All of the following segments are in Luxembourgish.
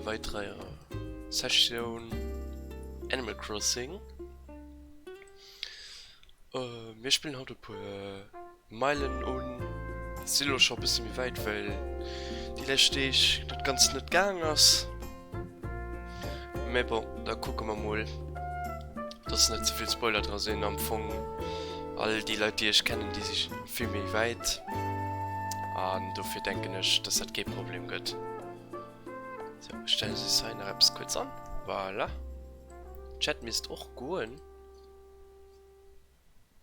weiderer Sessioun Animal Crossing. Mir spillen haut e puer Meilen un. Sinn elo scho e bësse méi wäit, well déi lescht Deeg dat Ganzt net gaang ass. Mee bon, da kucke mer mol, dass net ze vill Spoiler dra sinn. Am Fong all déi Leit, déi ech kennen, déi si vill méi wäit. An dofir denken ech, dass dat kee Problem gëtt. Sou, ech stelle just hei nach eppes kuerz an. Voilà. Chat misst och goen.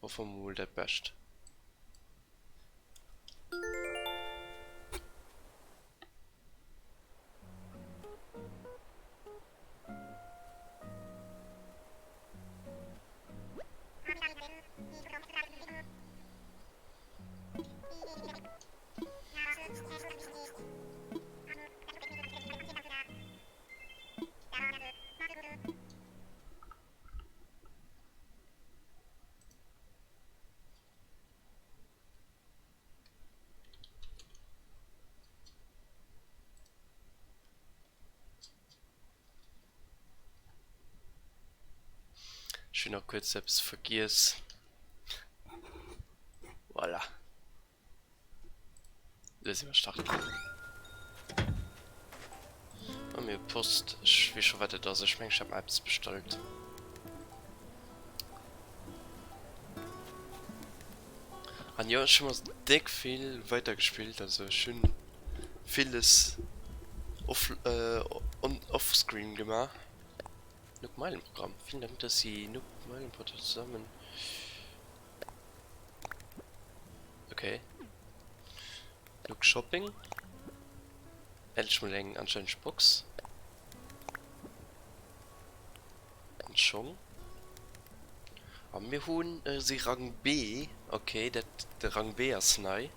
Hoffe mer mol dat Bescht. Ech hunn nach kuerz eppes vergiess. Voilà. Elo si mer startklar. A mir hu Post. Ech weess scho wat et ass. Ech mengen ech hat mer eppes bestallt. An jo, ech hu mer déck vill weidergespillt. Also ech hunn villes off on offscreen gemaach. Nook Meilenprogramm. Vielen Dank, dass Sie Nook Meilenportal zusammen. Okay. Nook Shopping. Endlech mol eng anstänneg Box. An Schong. A mir hunn si Rang B. Okay, dat de Rang B ass nei.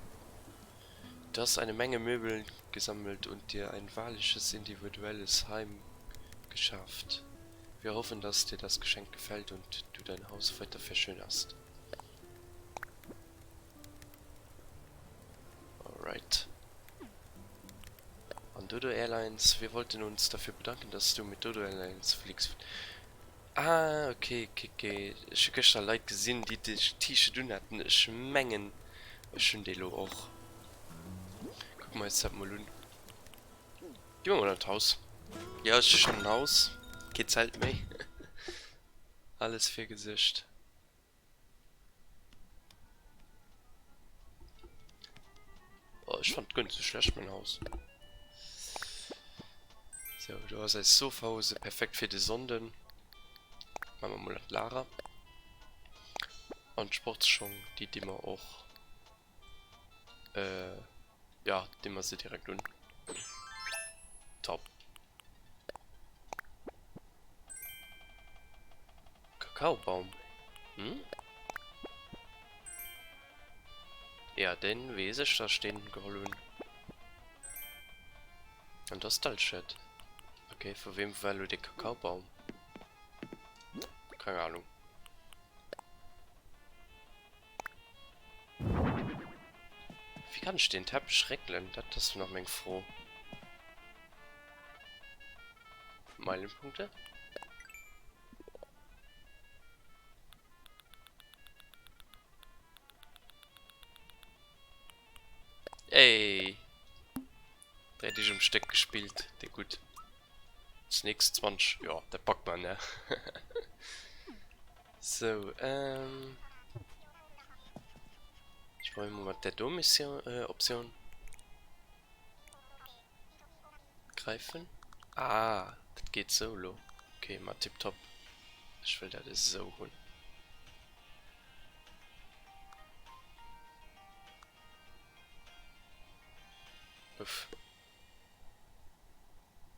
Du hast eine Menge Möbel gesammelt und dir ein wahrliches individuelles Heim geschafft. Wir hoffen, dass dir das Geschenk gefällt und du dein Haus weiter verschönerst. Alright. An Dodo Airlines, wir wollten uns dafür bedanken, dass du mit Dodo Airlines fliegst. Ah, okay, okay, okay. Ech hu gëschter Leit gesinn, déi de T-Shirt unhaten. Ech mengen, ech hunn dee lo och. Kucke mer eis dat mol un. Gi mer mol an d'Haus. Jo, ech hu schonn en Haus. Kee Zelt méi. Alles virgesuergt. Oh, ech fand guer net sou schlecht mein Haus. So, do ass eis Sofahose perfekt fir de Sonnden. Maache mer mol an d'Lager. An d'Sportsschong, déi di mer och. Äh, ja, di mer se direkt un. Top. Kakaobaum. Hm? Ja, den wees ech, dass ech den geholl hun. An das Dalchet. Okay, vu wem war lo de Kakaobaum? Keine Ahnung. Wéi kann ech den Teppech réckelen? Dat ass nach meng Fro. Meilenpunkte? Ey! 3 Deeg um Stéck gespillt, déi gutt. Als nächst 20, jo, dat packt mer, ne? Sou, ähm. Ech probéiere mol mat där do Mission, äh, Optioun. Gräifen. Ah, dat geet sou elo. Ok, ma tiptop. Ech wëll dat esou hunn. Uff.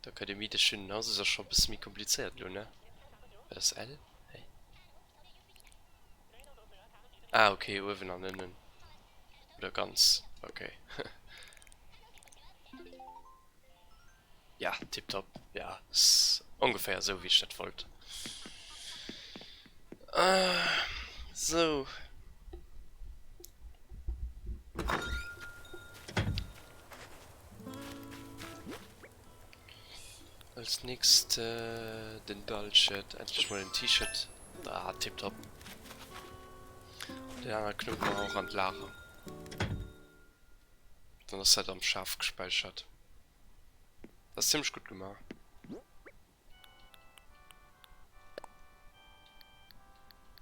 D'Akademie des schönen Hauses ass scho e bësse méi komplizéiert elo, ne? Wat ass L? Hä? Ah, ok, uewen an ënnen. Oder ganz, ok. Ja, tiptop. Ja, ass ongeféier esou, wéi ech dat wollt. Sou. Als nächst den Dull-Shirt. Endlech mol en T-Shirt. Ah, tipptopp. Den anere knuppe mer och an d'Lager. Dann ass dat am Schaf gespäichert. Dat ass zimmlech gutt gemaach.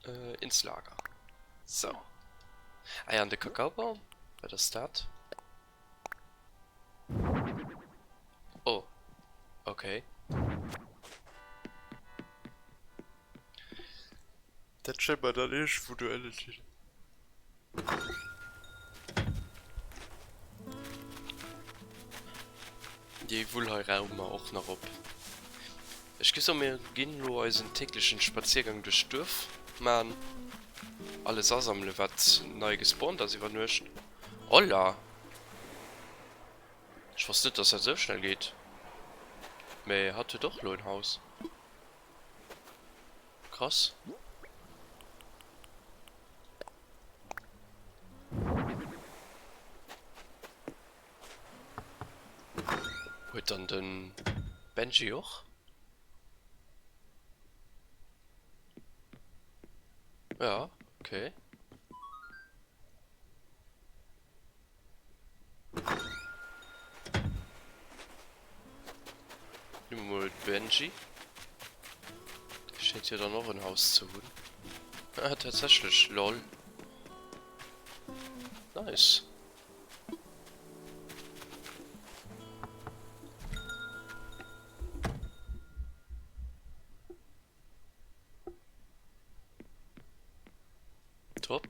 Äh, ins Lager. So. Ah ja, an de Kakaobaum. Wat ass dat? Oh. Okay. Dat schéngt mer dann iergendwou do ënnen hin. Déi Wull hei raume mer och nach op. Ech gi soen, mir ginn elo eisen täglechen Spaziergang duerch d'Duerf man. Alles asammelen, wat nei gespawnt ass iwwer Nuecht. Holla! Ech wosst net, dass dat esou schnell geet. Mee hatt huet och elo en Haus. Krass. Huet dann den Benji och? Ja, okay. Nehmen wir mal Benji. Der scheint ja dann och en Haus ze hunn. Ah, tatsächlich, lol. Nice. Top.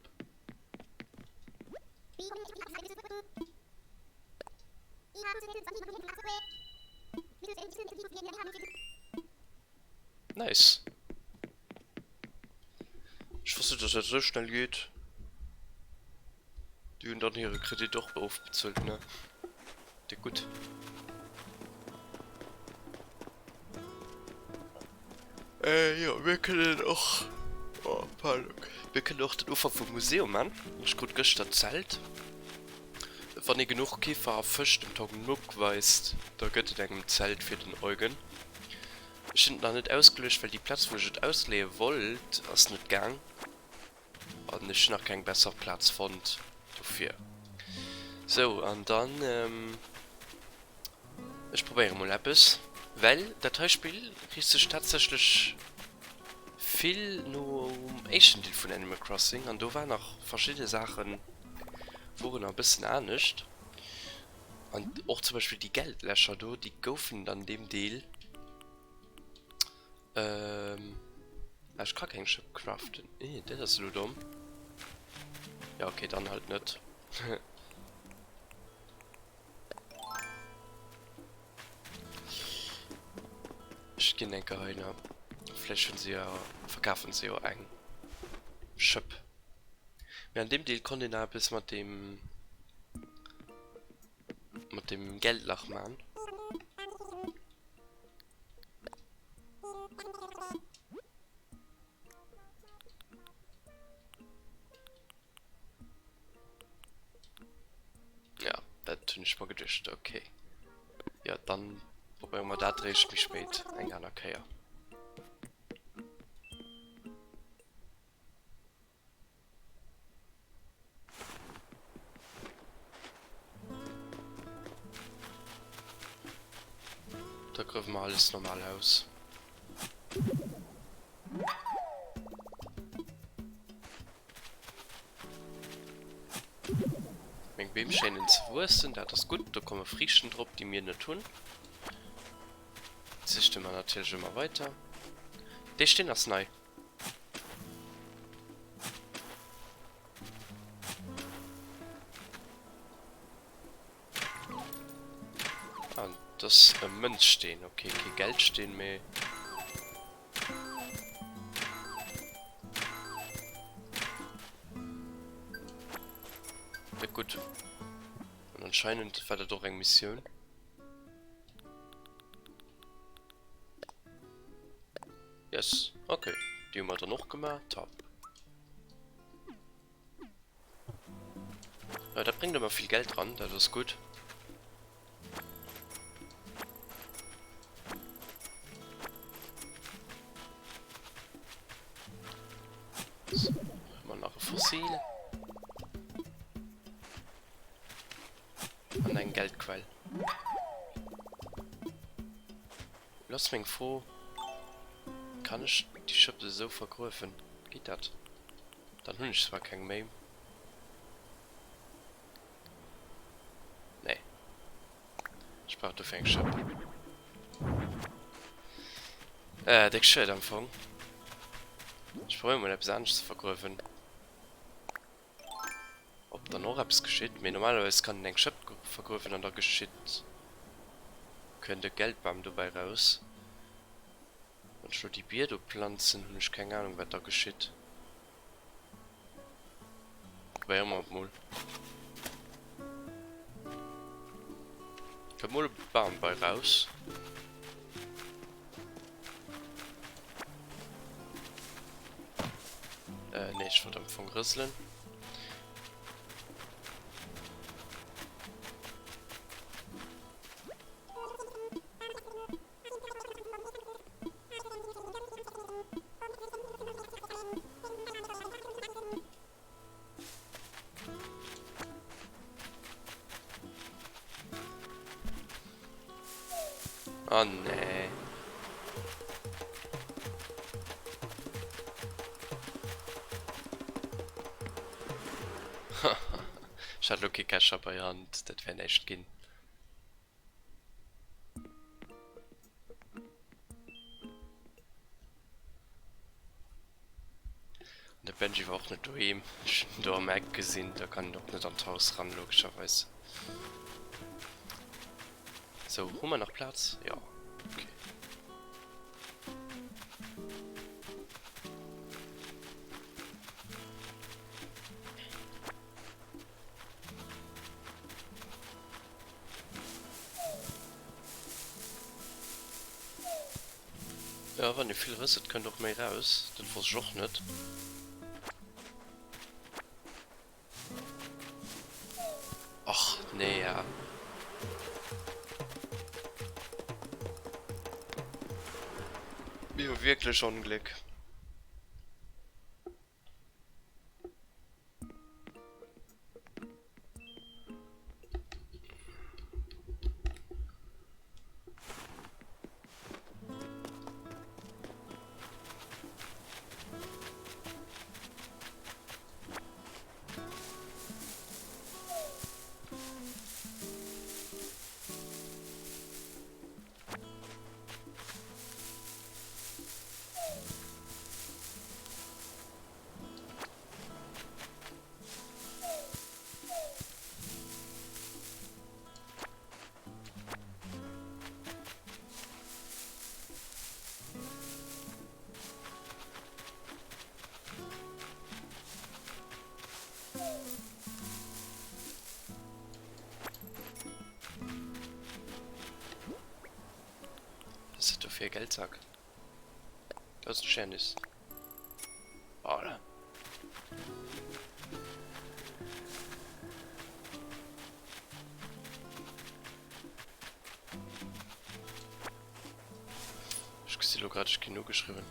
Nice. Ech wosst net, dass dat esou schnell geet. Déi hunn dann hire Kredit och ofbezuelt, ne? Déck gutt. Jo, mir kënnen och, oh pardon, mir kënnen och den Ufank vum Museum man. Ech krut gëschter d'Zelt. Wann ee genuch Keefer a Fësch dem Tom Nook weist, da gëtt en engem d'Zelt fir den Eugen. Ech hunn et nach net ausgeluecht, well déi Plaz wou ech et ausleeë wollt ass net gaang an ech hunn nach keng besser Plaz fonnt dofir. Sou, an dann. Ech probéiere mol eppes, well dat hei Spill riicht sech tatsächlech vill nom éischten Deel vun Animal Crossing an do war nach verschidde Saachen woren nach e bëssen anescht an och zum Beispill déi Geldlächer do, déi goufen et an deem Deel. Ah ech ka keng Schëpp craften, eh dat ass elo domm. Jo ok, dann halt net. Ech ginn enke heiner. Vläicht hunn se jo, verkafen se jo eng Schëpp. Mee an deem Deel konnt een nach eppes mat deem, mat deem Geldlach man. Ja, dat hunn ech mer geduecht. Okay. Ja, dann probéiere mer dat réischt méi spéit eng aner Kéier. Da gruewe mer alles normal aus. Meng Beem schéinen ze wuessen, dat ass gutt. Do komme Friichten drop, déi mir net hunn. Züchte mer natierlech ëmmer weiter. Dee Steen ass nei. Ah, dat ass e Mënzsteen. Okay, kee Geldsteen, mee... Déck gutt. An anscheinend war dat och eng Missioun. Yes, okay. Déi hu mer dann och gemaach. Top. Ja, dat bréngt ëmmer vill Geld ran, dat ass gutt. So, hu mer nach e Fossil. An eng Geldquell. Lo ass meng Fro, Kann ech déi Schëpp esou vergruewen? Geet dat? Dann hunn ech zwar keng méi. Nee. Ech brauch dofir eng Schëpp. Äh, déck schued am Fong. Ech probéiere mol eppes anescht ze vergruewen. Ob dann och eppes geschitt, mee normalerweis kann een eng Schëpp vergruewen an da geschitt, kënnt e Geldbam dobäi raus. Wann ech lo déi Bier do planzen, hunn ech keng Ahnung wat da geschitt. Probéiere mer et mol. Kënnt mol e Bam bei raus. Äh, nee, ech wollt am Fong rëselen. Oh nee. Ech hat lo kee Ketchup bei Hand, dat wär näischt ginn. An de Benji war och net doheem. Ech hunn en do am Eck gesinn, da kann en och net an d'Haus ran, logescherweis. Sou, hu mer nach Plaz? Jo, okay. Jo, wann ee vill rëselt, kënnt och méi raus. Dat wosst ech och net. Och nee, ja. Mir hu wierklech Ongléck. Was ist das für ein Geldsack? Das ist ein Schernis. Voilà. Ech gesi lo grad, ech ginn ugeschriwwen.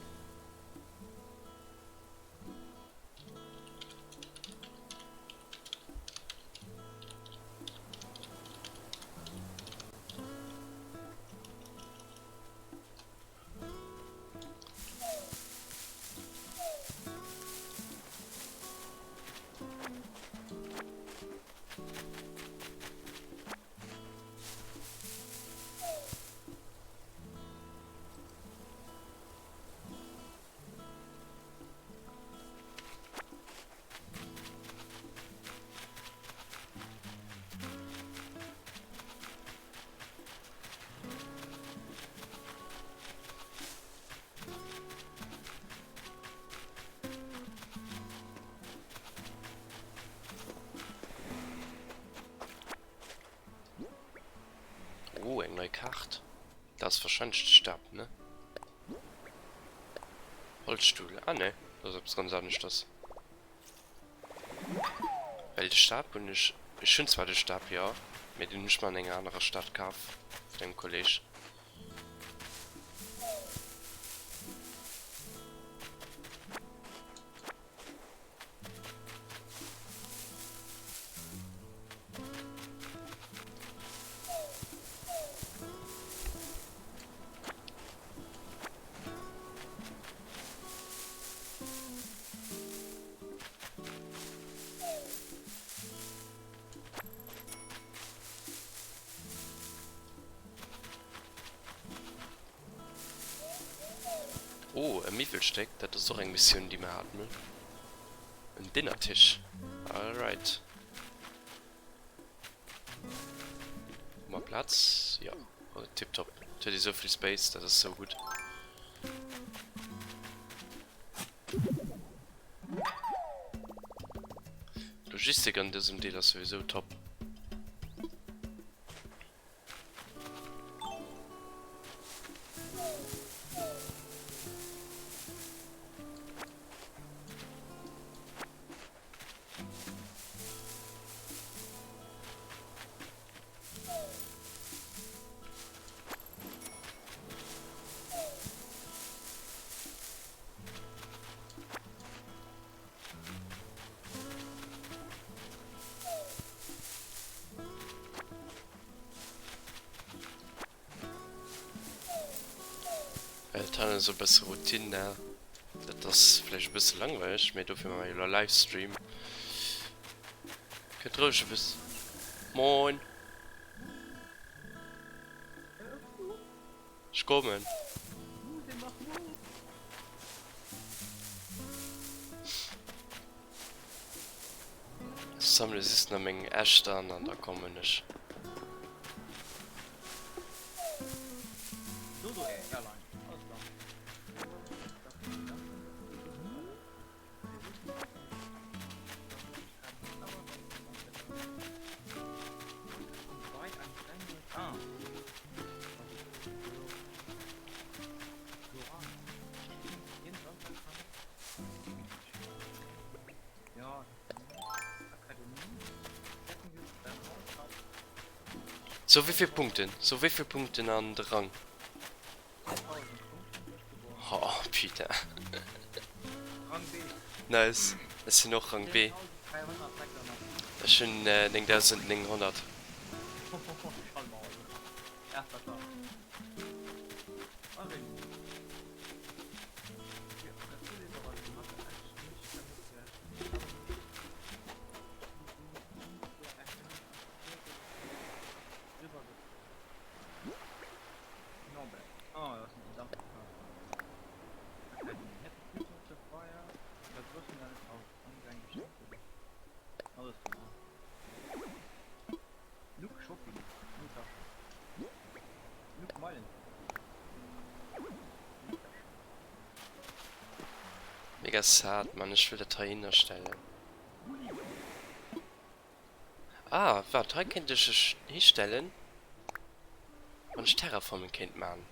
Oh, eng nei Kaart. Dat ass wahrscheinlech de Stab, ne? Holzstuhl. Ah ne, dat ass eppes ganz aneschters. Well de Stab hunn ech, ech hunn zwar de Stab, jo, mee deen hunn ech mer an enger anerer Stad kaf vun engem Kolleg. Oh, e Miwwelstéck, dat ass och eng Missioun déi mer haten. En Dinnertisch, alright. Hu mer Plaz? Jo, tiptop. Et huet ee sou vill Space, dat ass sou gutt. D'Logistik an dësem Deel ass souwisou top. Well et hat esou e bësse Routine, ne? Dat ass vläicht e bësse langweileg, mee dofir maache mer jo elo Livestream. Kënnt roueg e bëss. Moin! Ech kommen. Ech sammele just nach meng Äscht an an da kommen ech. Sou wéivill Punkten? Sou wéivill Punkten an de Rang? Oh putain. Nice. Ech sinn och Rang B. Ech hunn 9900. Mega sad man, ech wëll dat heihinner stellen. Ah, waart, hei kéint ech ech histellen, wann ech Terraforming kéint man.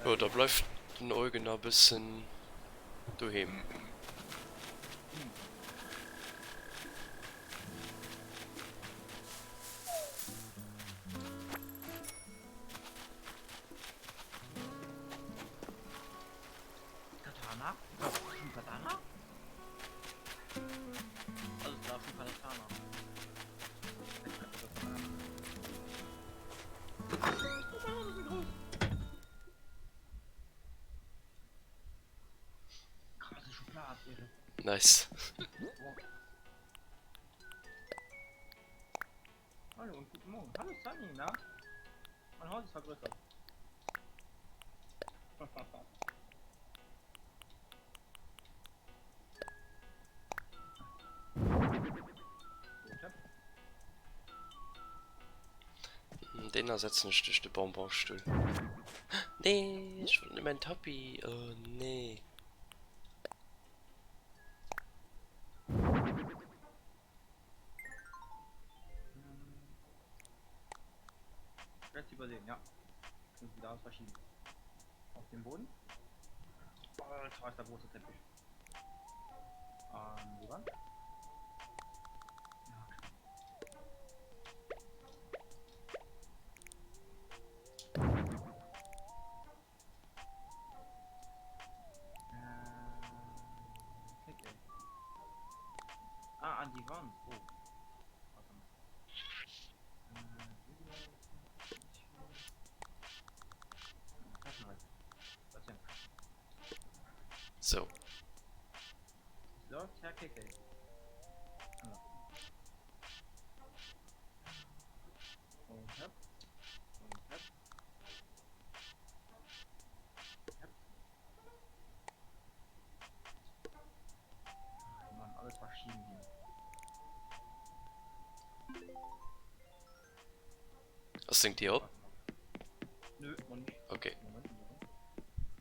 Jo, da bleift den Eugen nach e bëssen doheem. Katana? Schon Katana? Alles klar, schon Katana. Nice. Hallo und guten Morgen. Hallo Sunny, na? Mein Haus ist vergrößert. Deen ersetzen ech duerch de Bonbonstull. Nee, ech wollt net mäin Tapis. Oh nee. Lässt übersehen, ja. Muss wieder alles verschieben. Auf dem Boden. War der große Teppich. An die Wand. Ja, Äh, okay. Ah, an die Wand. Oh. Warte mal. Sou. Ass deng Dier op? Nö, noch nicht. Okay. Moment, Moment.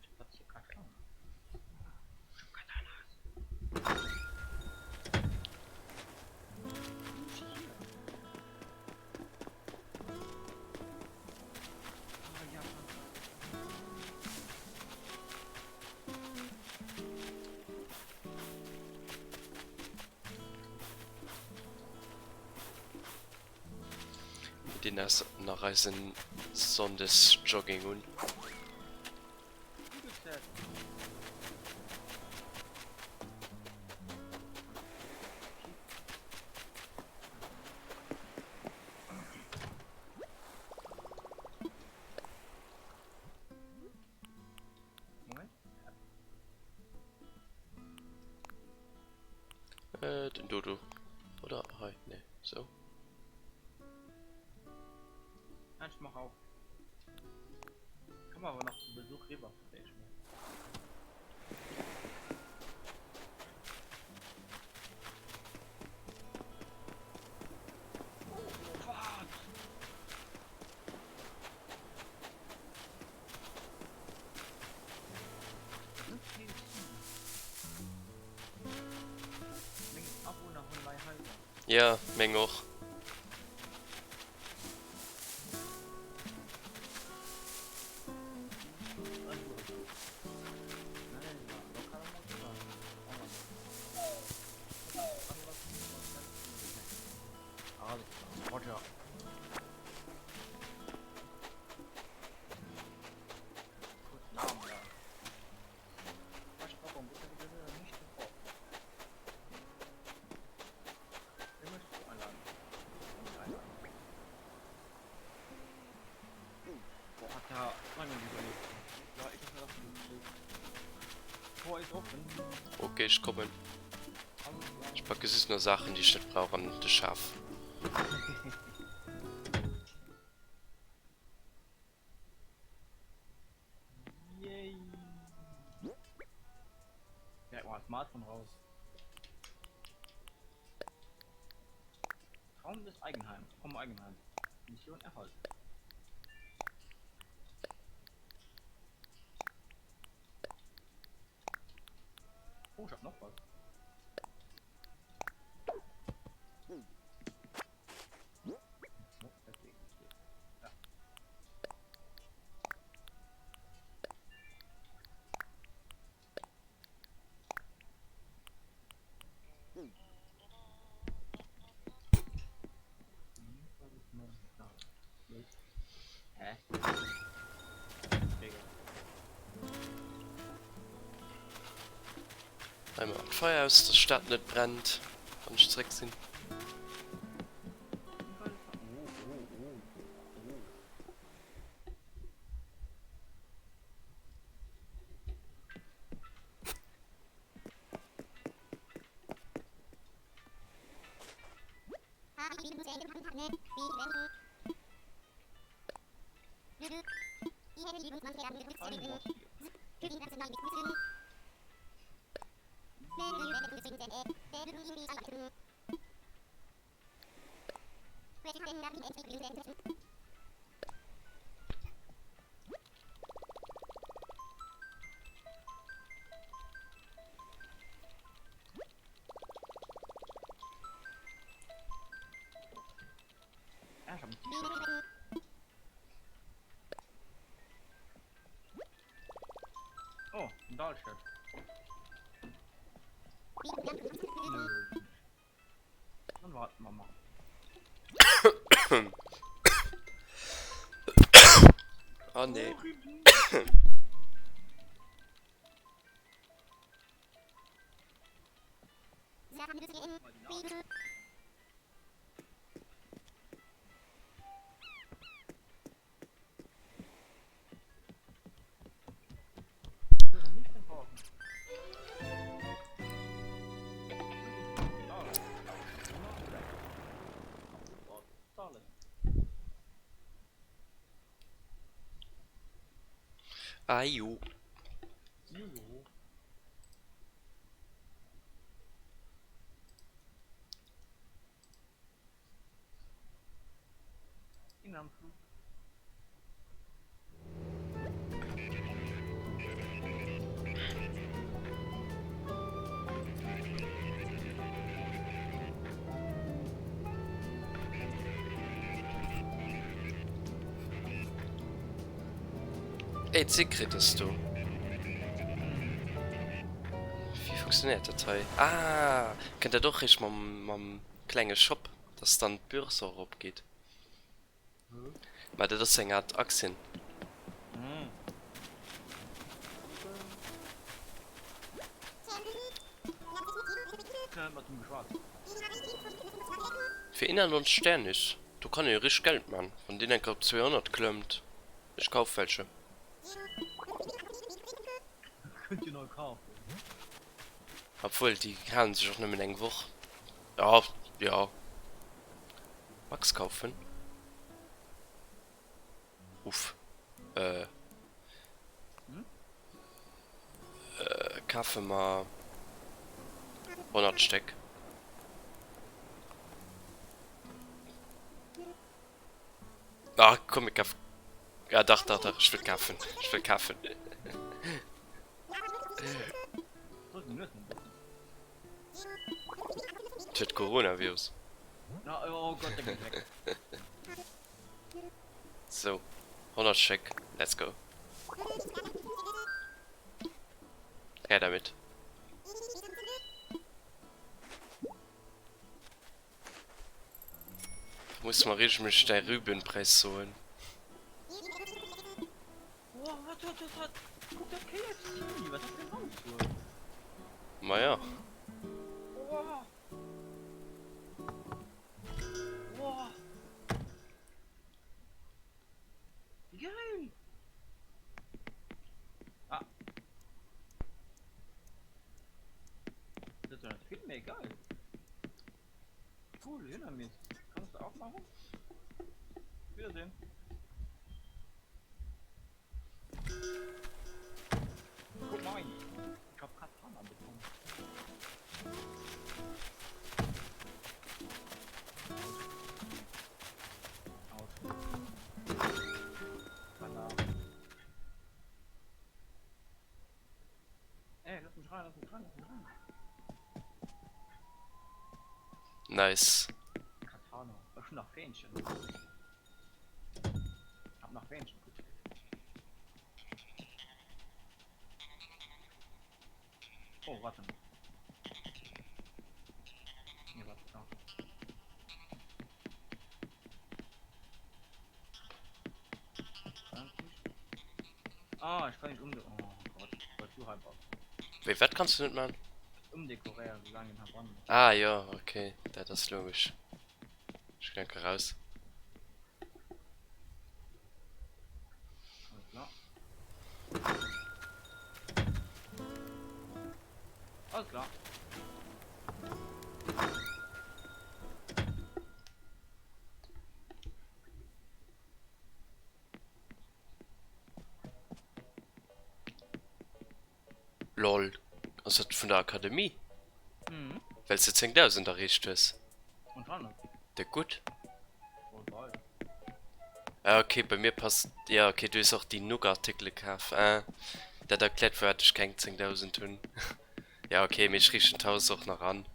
Ich platziere Karton. Ich hab Katanas. Ah, ja, Mir dinn eis nach eisen Sonndesjogging un. Äh, den Dodo. Oder? Hei, nee, sou. Nein, ich mach auf. Komm aber noch zu Besuch rüber, verstehe ich mal. Oh, what? Ja, meng och. Ok, ech kommen. Ech packe just nach Saachen, déi ech net brauch an de Schaf. Yay. Direkt mal Smartphone raus. Traum des Eigenheims. Vom Eigenheim. Mission Erfolg. Oh, ich hab noch was. Hä? Hei maachen d'Feier aus, dass d'Stad net brennt, wann ech zréck sinn. Ah, ich hab ein T-Shirt. Oh. Ah nee. Ah jo. Ey, d'Secret ass do. Wéi funktionéiert dat hei? Ah, kënnt dat och réischt mam, mam klenge Shop, dass dann d'Börse och opgeet? Mä dat ass eng Art Aktien. Fir 91 Sternis, do kann ee jo richteg Geld man, wann deen eng Kéier op 200 klëmmt. Ech kauf welche. Obwuel, déi halen sech och nëmmen eng Woch. Ja, ja. Max kaufen. Uff. Äh. Äh, kafe mer 100 Stéck. Ah, komm, mir kafen. Ja, dach, dach, dach, ech wëll kafen. Ech wëll kafen. Et huet Coronavirus. Sou, 100 Stéck, let's go. Her damit. Du muss mer regelméisseg däi Rübenpräis soen. Maja. Cool, Hühnermist. Kannst du auch machen? Wiedersehen. Guck mal. Ich hab Katana bekommen. Aus. Katana. Ey, lass mich rein, lass mich rein, lass mich rein. Nice. Katana. Ech hun nach Fähnchen. Hab nach Fähnchen. Gut. Oh, warte mal. Nee, warte, da. Ah, ich kann nicht umde oh Gott, soll du halt Wéi, wat kanns du net man? Umdekoréieren, soulaang en verbrannt ass. Ah jo, okay, dat ass logesch. Ech ginn enke raus. Alles klar. Alles klar. Lol, ass dat vun der Akademie? Mhm. Well s de 10.000 erreecht hues? Anscheinend. De gutt. Voll geil. Ah ok, bei mir passt, ja ok, du hues och déi Nook-Artikele kaf, ah dat erkläert firwat ech keng 10.000 hunn. Ja ok, mee ech riichten d'Haus och nach an.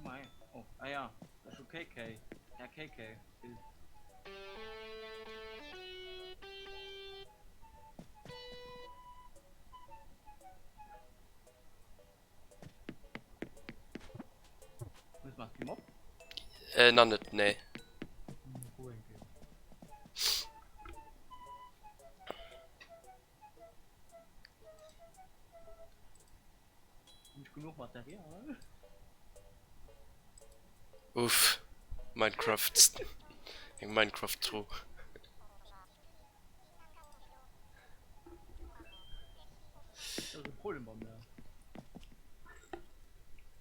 Mei, oh, ah ja, ech hu KK, Här KK. Äh, nach net, nee. Uff, Minecraft, eng Minecraft-Truh.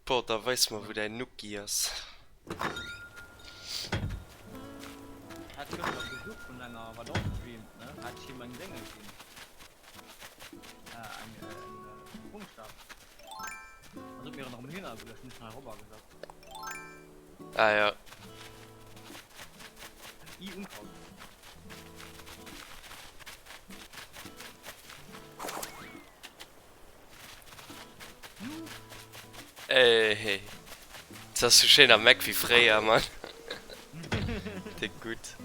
Boah, da weis mer wou däin Nuki ass. Ah ja. Ey, das ass sou schéin am Eck wéi fréier, Mann. Déck gutt.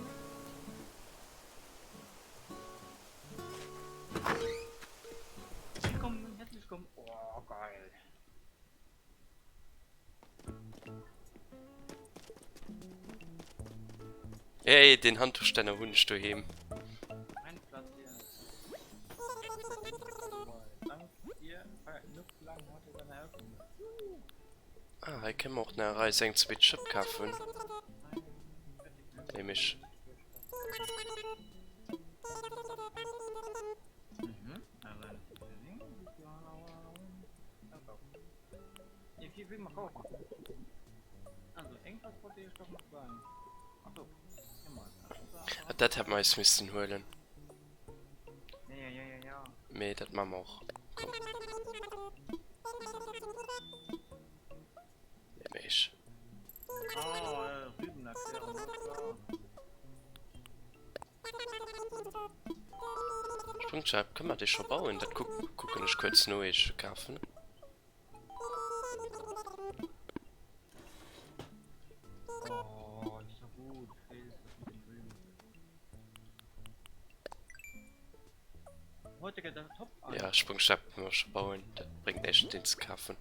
Hey, den Handtuchständer hunn ech doheem. Ah, hei kënne mer och nach eis eng zweet Schëpp kafen. Nämlech. Dat hätt mer eis missten huelen. Mee dat maache mer och. Komm. Nämlech. Sprungschab, kënne mer déi scho bauen? Dat kucken ech kuerz no, ier ech se kafen. Ja, Sprungschab kënne mer scho bauen, dat bréngt näischt deen ze kafen.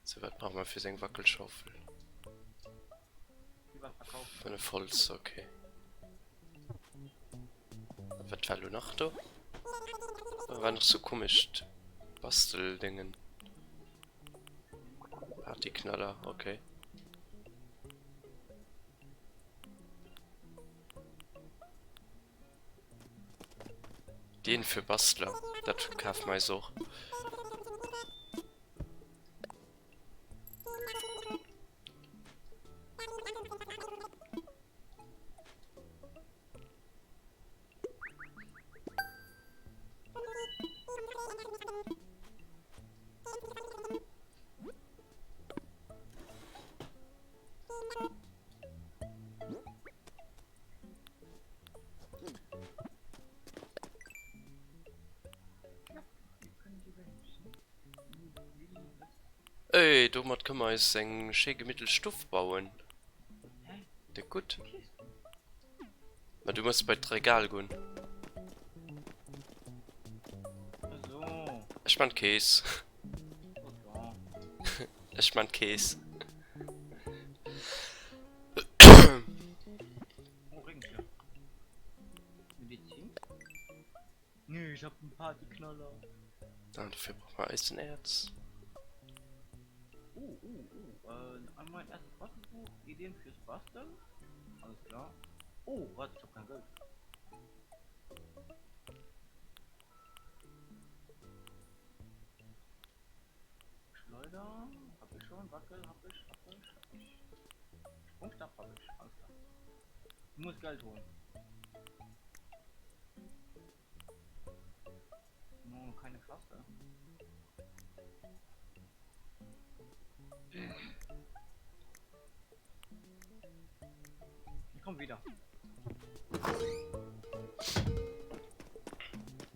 Sou wat brauche mer fir seng Wackelschaufel? 5 Holz, okay. A wat war lo nach do? Da war nach sou komescht Basteldéngen. Partyknaller, okay. Deen fir Bastler, dat kafe mer eis och. Ey, domat kënne mer eis eng schéi gemittlech Stuff bauen. Déck gutt. Ma du muss bei d'Regal goen. Ech man d'Kees. Ech man d'Kees. Oh, Regenschirm. Medizin? Nö, ich hab einen Partyknaller. Ah, dafür brauchen wir Eisenerz. Uh, uh, uh. Äh, einmal mein erstes Bastelbuch. Ideen fürs Basteln. Alles klar. Oh, warte, ich hab kein Geld. Schleuder, hab ich schon. Wackel, hab ich, hab ich, hab ich. Sprungstab hab ich, alles klar. Ich muss Geld holen. No, keine Klasse. Ich komm wieder.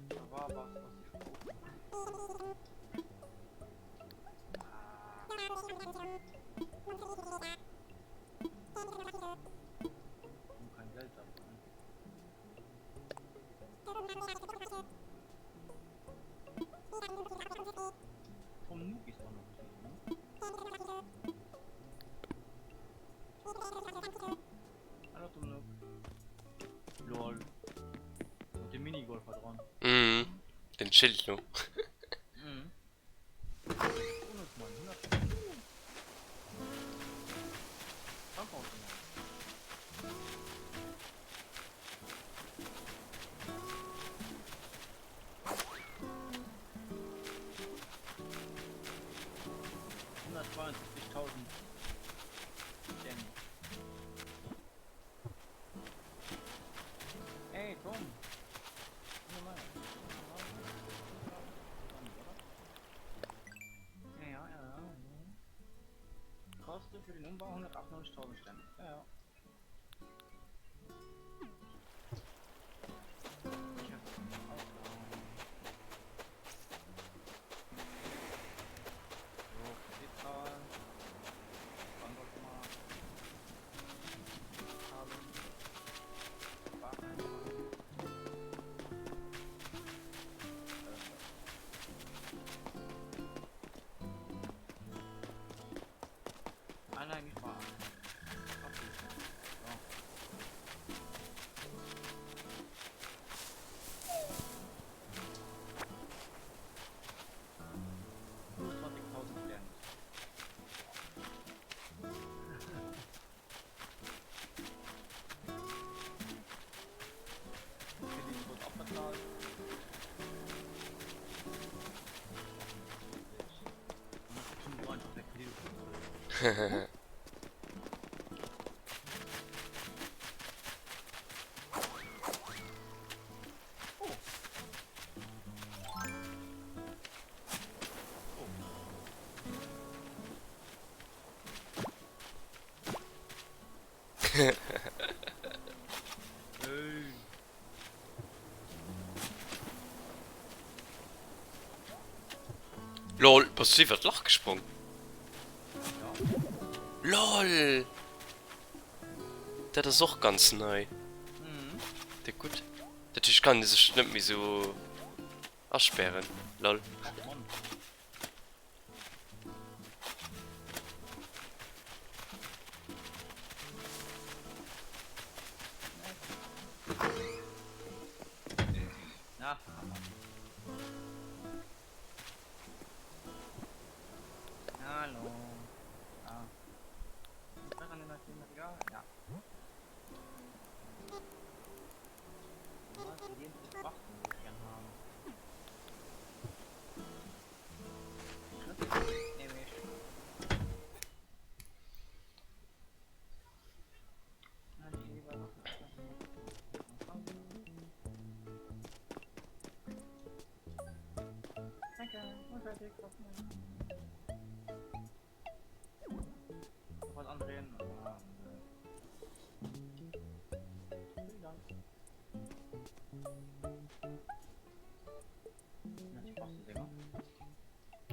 Da war was, was ich brauche. Kein Geld dabei. Kënnt d'Schild no. Hey Tom! Ja, ja, ja. Kosten für den Umbau 198.000 Sterne. Ja, ja. Ich hab Ausgaben. So, Kreditzahl. Bankautomat. Zahlung. Bareingang. Ah nein, nicht mal. So. Lol, bass du iwwer d'Lach gesprong? Lol! Dat ass och ganz nei. Déck gutt. Dat heescht, kann ee sech net méi sou aspären. Lol.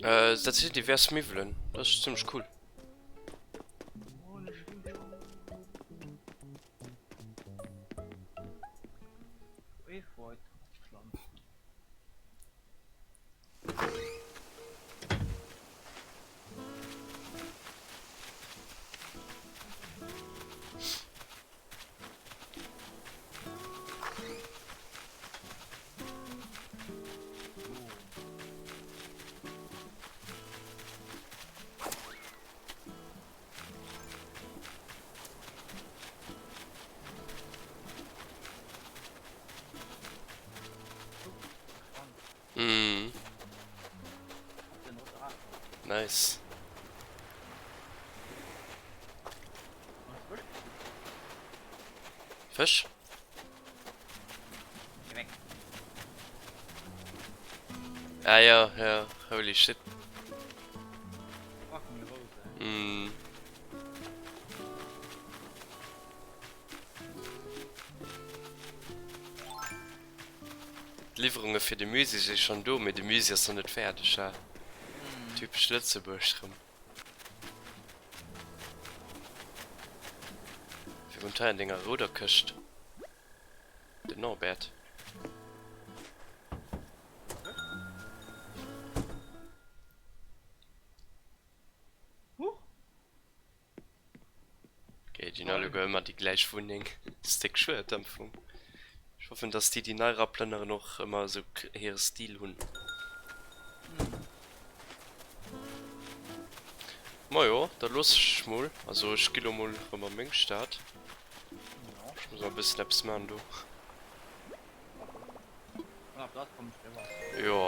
Äh, dat si divers Miwwelen. Dat ass zimmlech cool. Mhm. Nice. Fësch? Ah ja, ja, holy shit. Mhm. D'Liwwerunge fir de Musée si schonn do, mee de Musée ass nach net fäerdeg, ha. Typesch Lëtzebuerg rëm. Wie wunnt hei an denger rouder Këscht? Den Norbert. Okay, déi hunn alleguer ëmmer déi gläich Wunneng. Ass déck schued am Fong. Ech hoffen dass déi déi nei eraplënneren och ëmmer esou hire Stil hunn. Majo, da looss ech dech mol. Also ech gi lo mol rëm a meng Stad. Ech muss nach e bëssen eppes man do. Jo.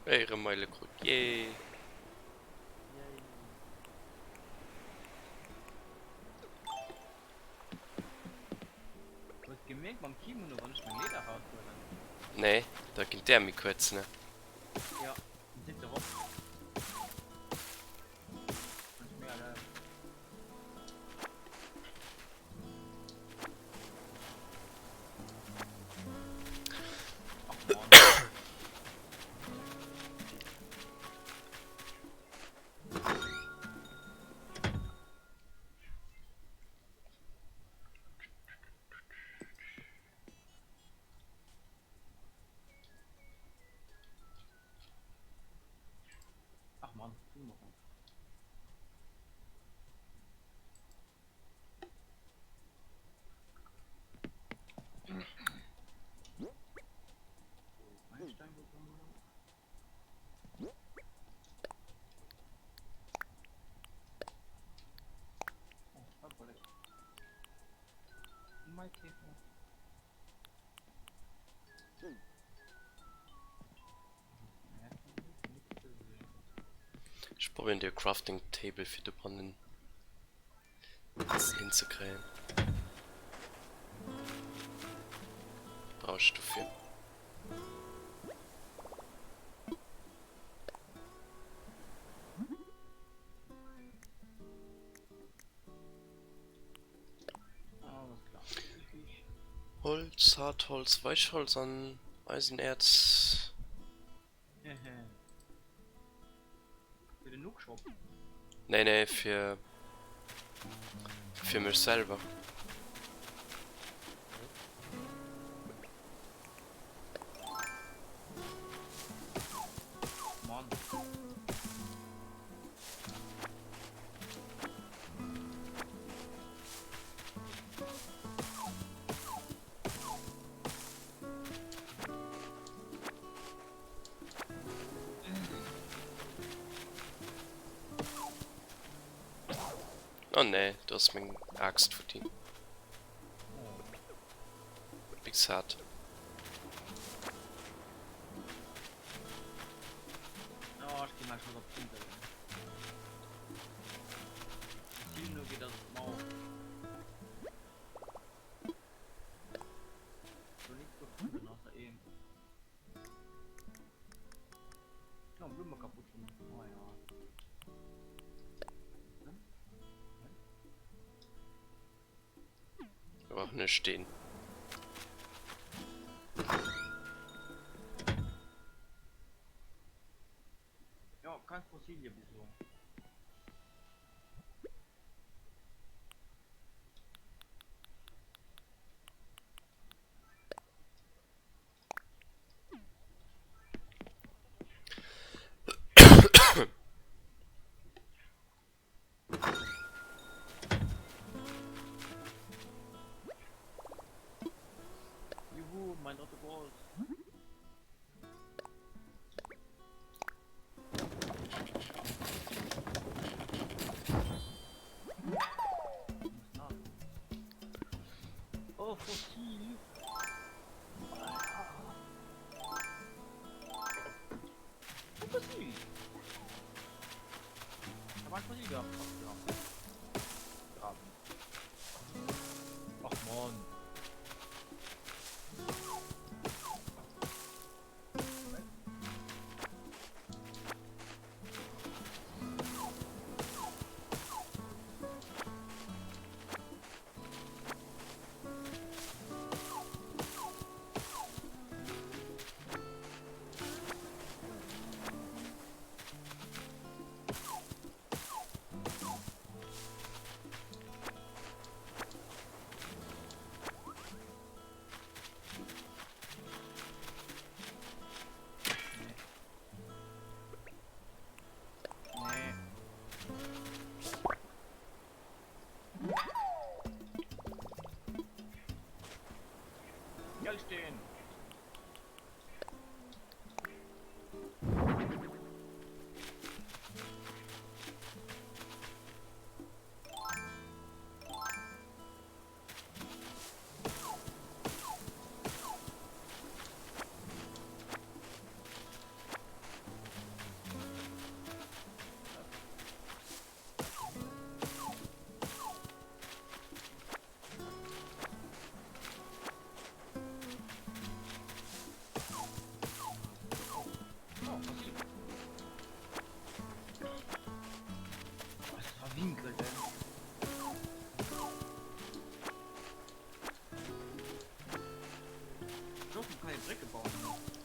Éieremeile krut, yay! Nee, da ginn d'Äerm méi kuerz, ne? Ach man, du mach. Ech probéieren dir e Crafting Table fir dobannen hinzekréien. Brauch ech dofir. Holz, Hartholz, Weichholz an Eisenerz. Nee, nee, fir fir mech selwer. Oh nee, do ass meng Aaxt futti. Big sad. Brauch ne Steen. Ja, kein Fossilie bis elo. Juhu, mein dritte Gold.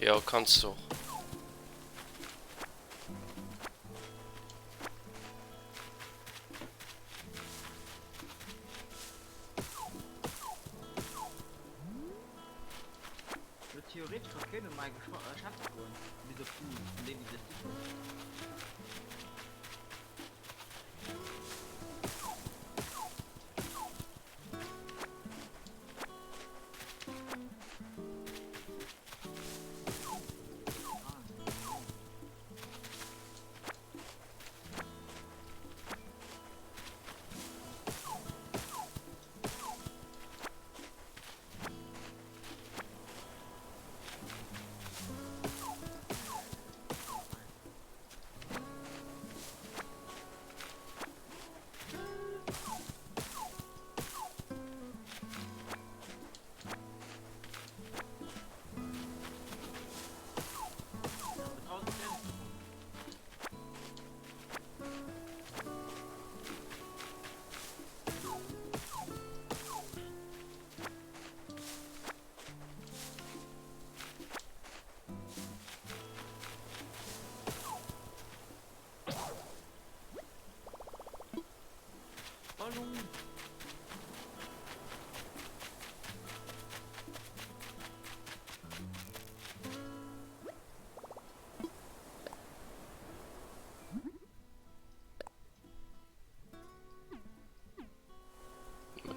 Jo, kanns de och.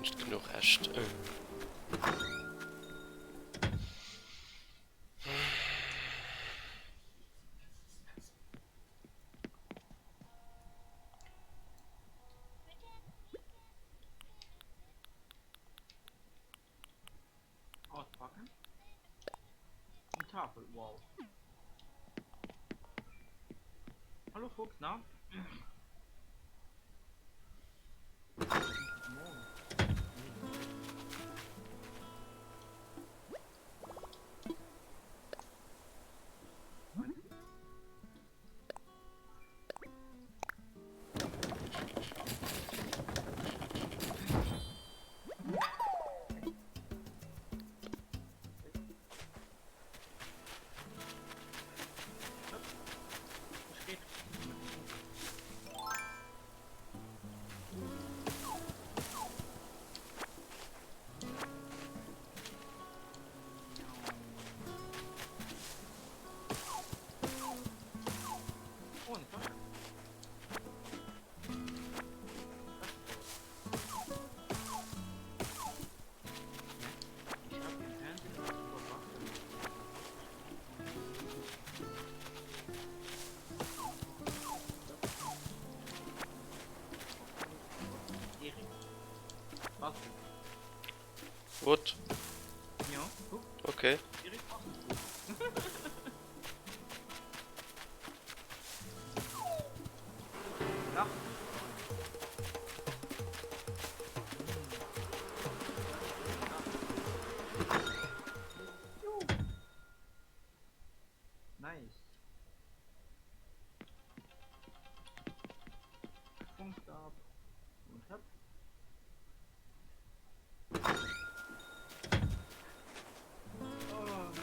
Nicht genug Äscht. Auspacken. Und Tafel, wow. Hallo Fuchs, na? Guten Morgen. Oh, eine Flasche. Ich hab den Fernsehen überwacht. Erik. Was? What? Ja, guck. Okay. Erik was? Lach. Nice. Sprungstab. Und hopp. Oh.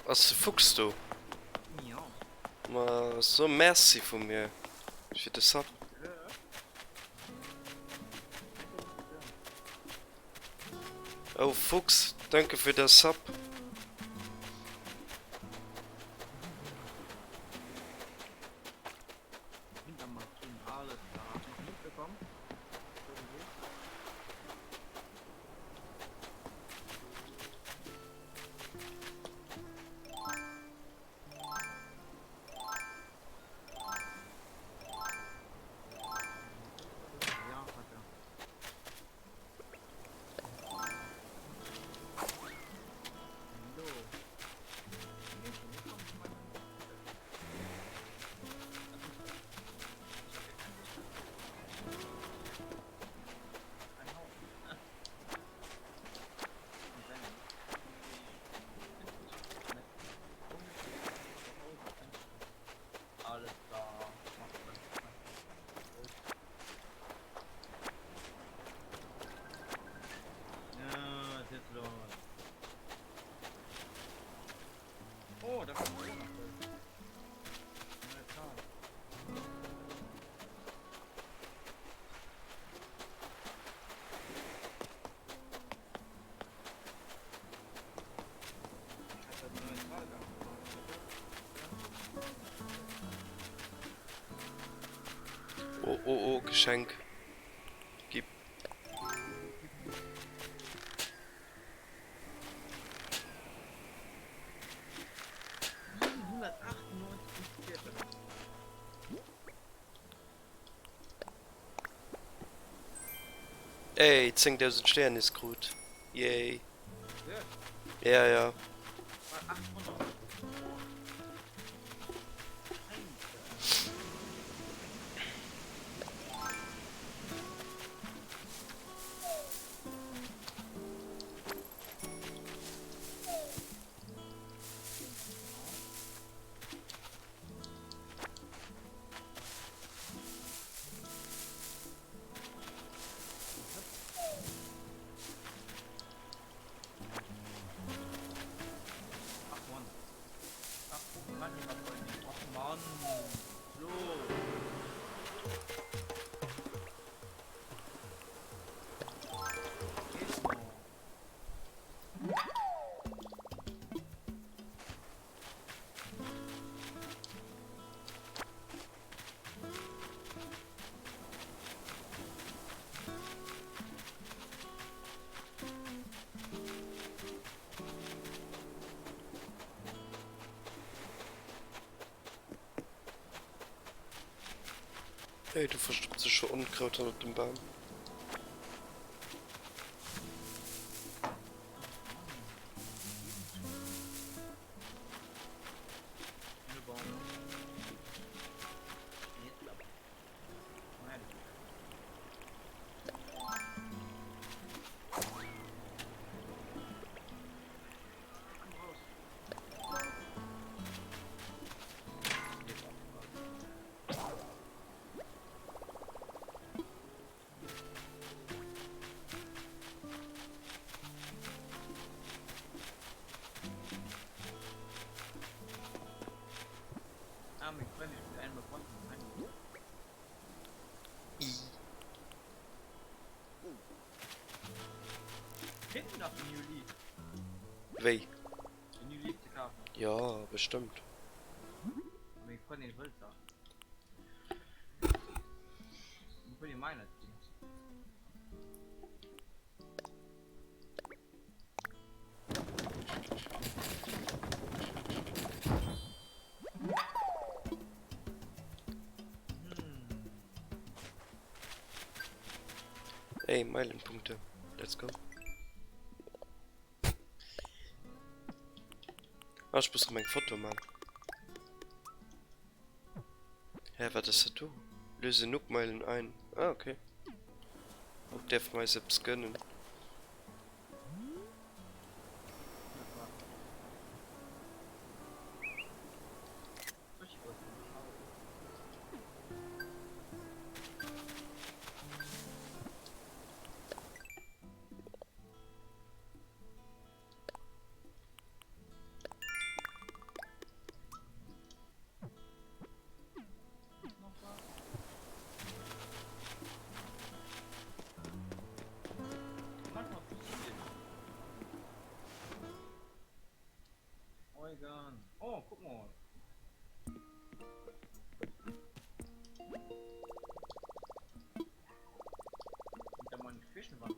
Ass de Fuchs do? Jo. Ma so Merci vu mir fir de Sub. Oh Fuchs, danke fir de Sub. Oh oh oh Geschenk. Gib. Ey, 10.000 Stär nees krut. Yay. Ja, ja. Ey, do verstoppt sech scho Onkraut hannert dem Bam. Wéi? Jo, bestëmmt. Ey, Meilenpunkte. Let's go. Ah, ech muss rem eng Foto man. Hä, wat ass dat do? Löse Nookmeilen ein. Ah, okay. Haut däerfe mer eis eppes gönnen. Steigern. Oh, guck mal. Hinter meinen Fischen war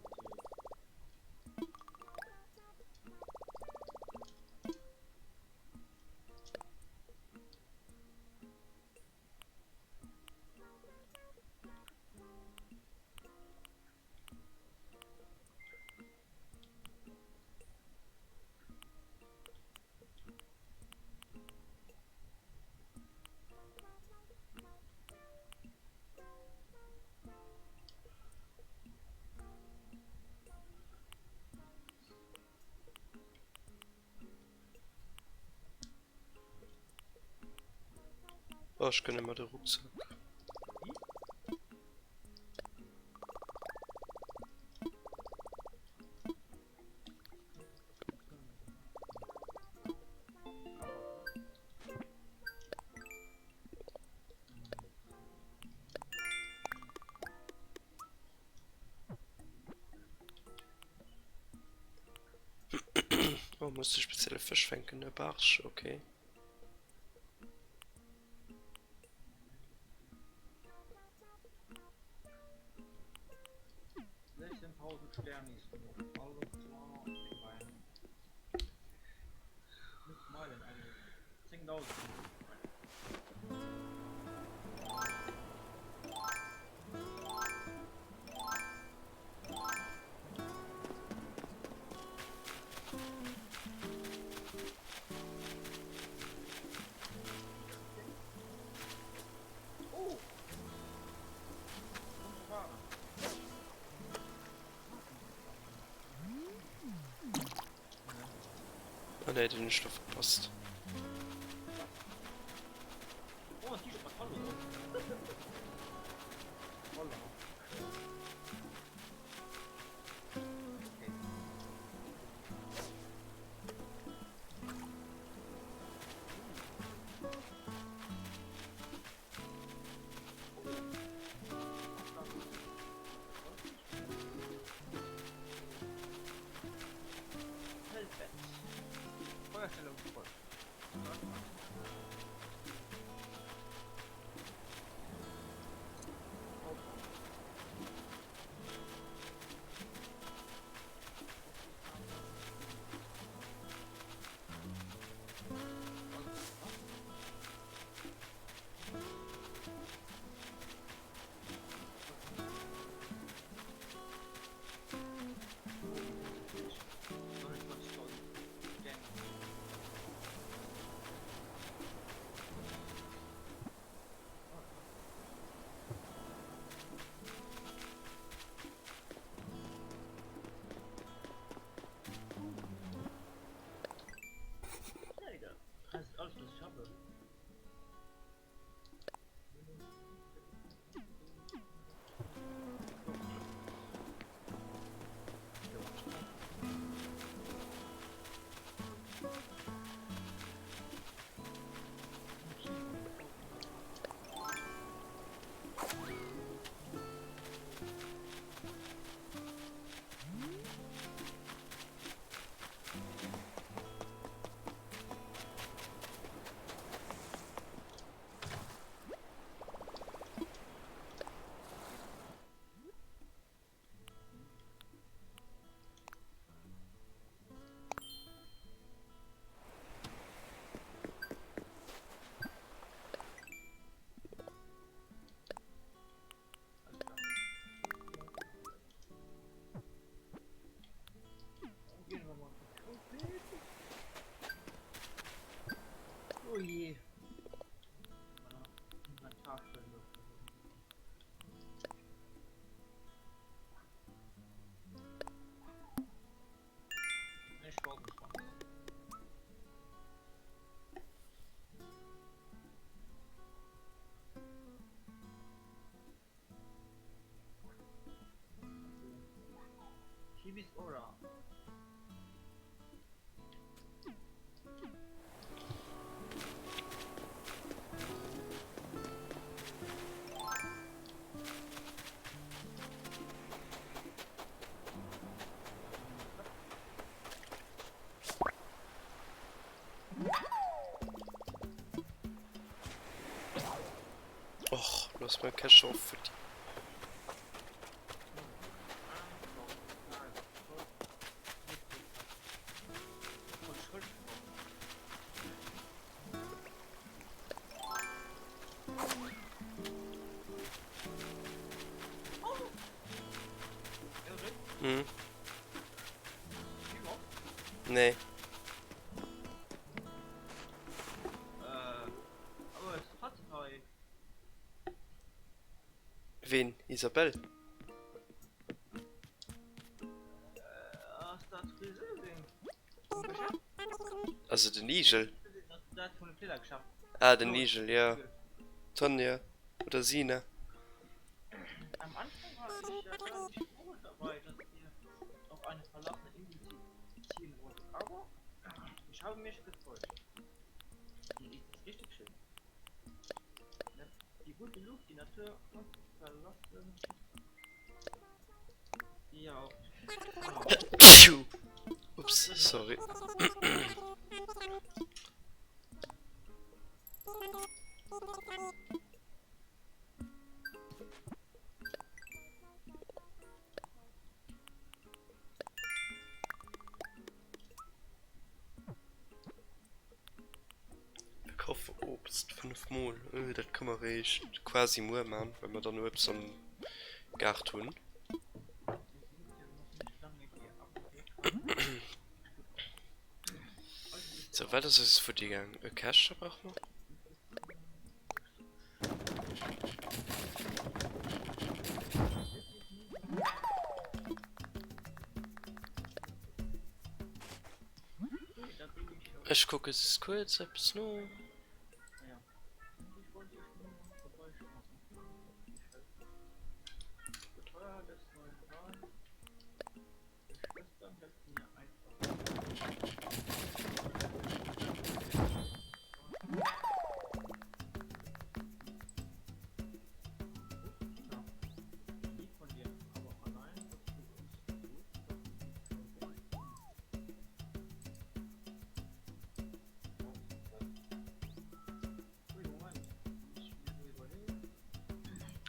Oh, ech gënne mer de Rucksack. Oh, muss de spezielle Fësch fänken, e Barsch, okay. Oh ne, den hunn ech do verpasst. ass mäi Cache och futti. Hm. Nee. Ween? Isabelle? Also den Igel? Ah, den Igel, ja. Tonja oder Sina. Am Anfang war ich ja gar nicht froh dabei, dass ihr auf eine verlassene Insel ziehen wollt, aber ich habe mich getäuscht. Hier ist es richtig schön. Die gute Luft, die Natur und verlassen. Ja, auch. Ups, sorry. Verkaufe Obst 5 mol, öh dat ka mer réischt quasi muer man, well mer dann Uebst am Gaart hunn. Sou, wat ass eis futti gaang? E Keschter brauche mer. Ech kucke s kuerz eppes no.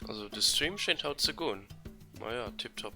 Also de Stream schéint haut ze goen. Maja, tiptop.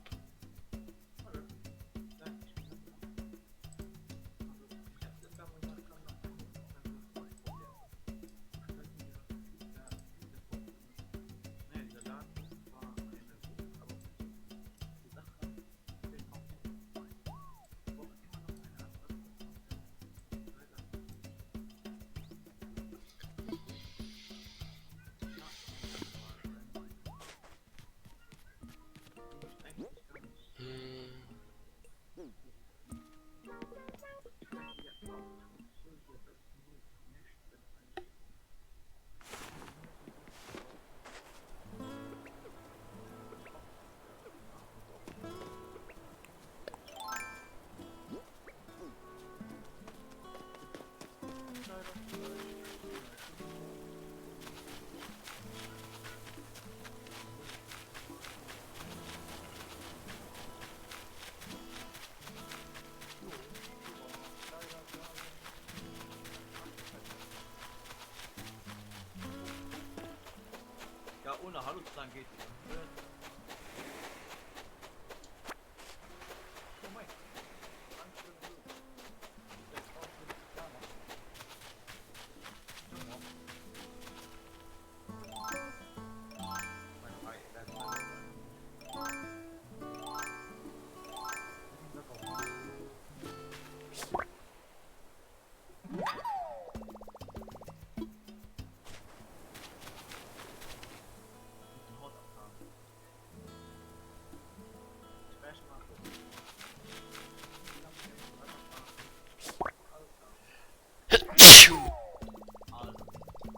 Ja, ohne Hallo zu sagen geht nicht.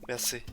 Merci.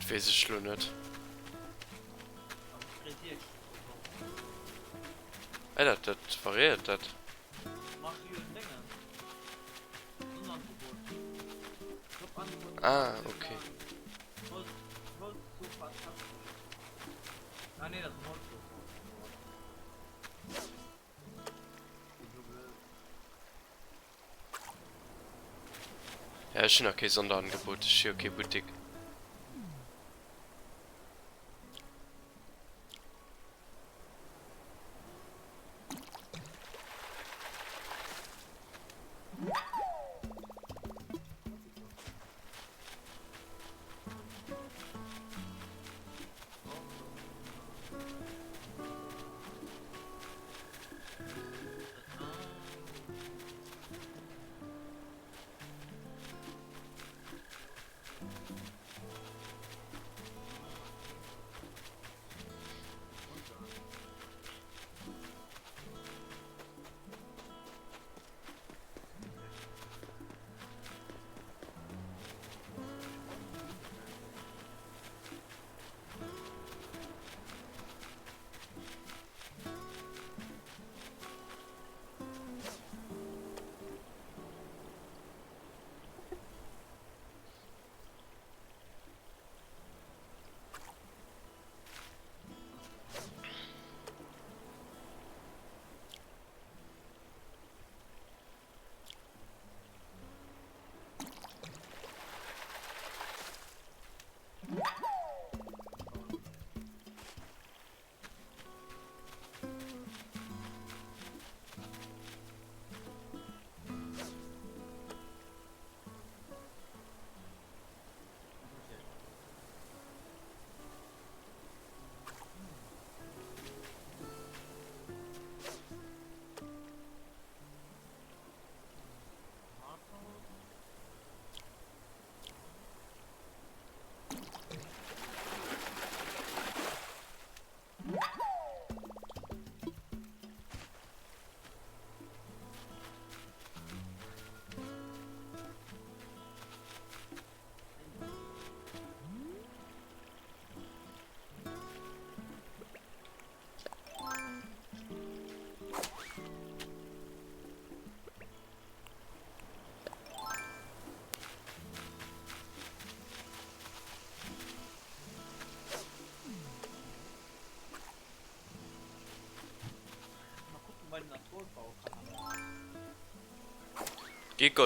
Dat weess ech lo net. Ah dat dat variéiert dat. Ah okay. Ja ech hunn nach kee Sonderangebot, ech hu jo kee Buttik.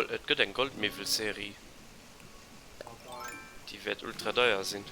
Et gëtt eng Goldmiwwel-Serie. Déi wäert ultra deier sinn.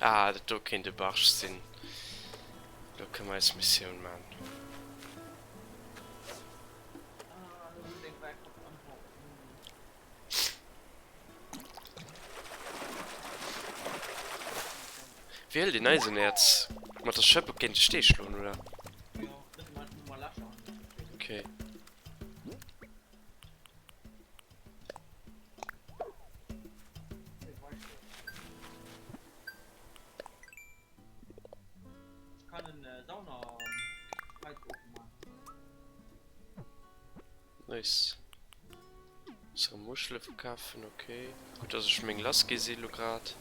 Ah, dat do kéint e Barsch sinn. Lo kënne mer eis Missioun man. Wéi hëlt een Eisenäerz? Mat der Schëpp géint de Stee schloen, oder? Okay. Nice. Muss erëm Muschele verkafen, ok. Gutt dass ech meng lass gi si lo grad.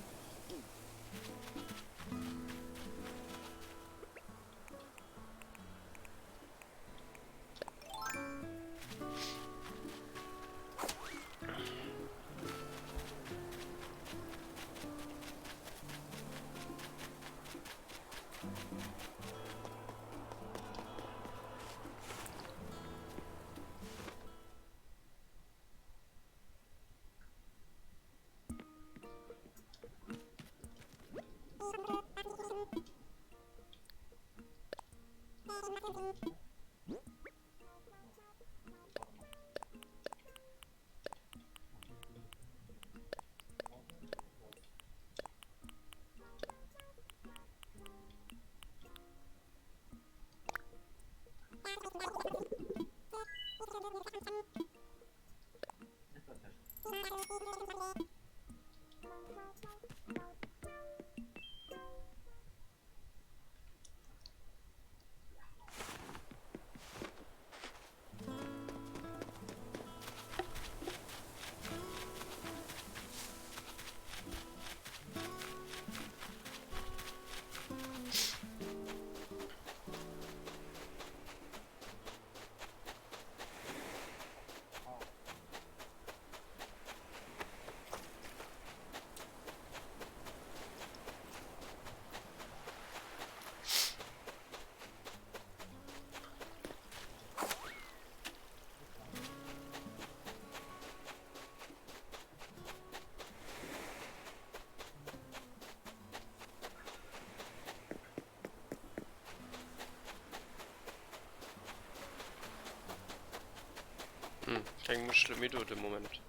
Keng Muschele méi do de Moment.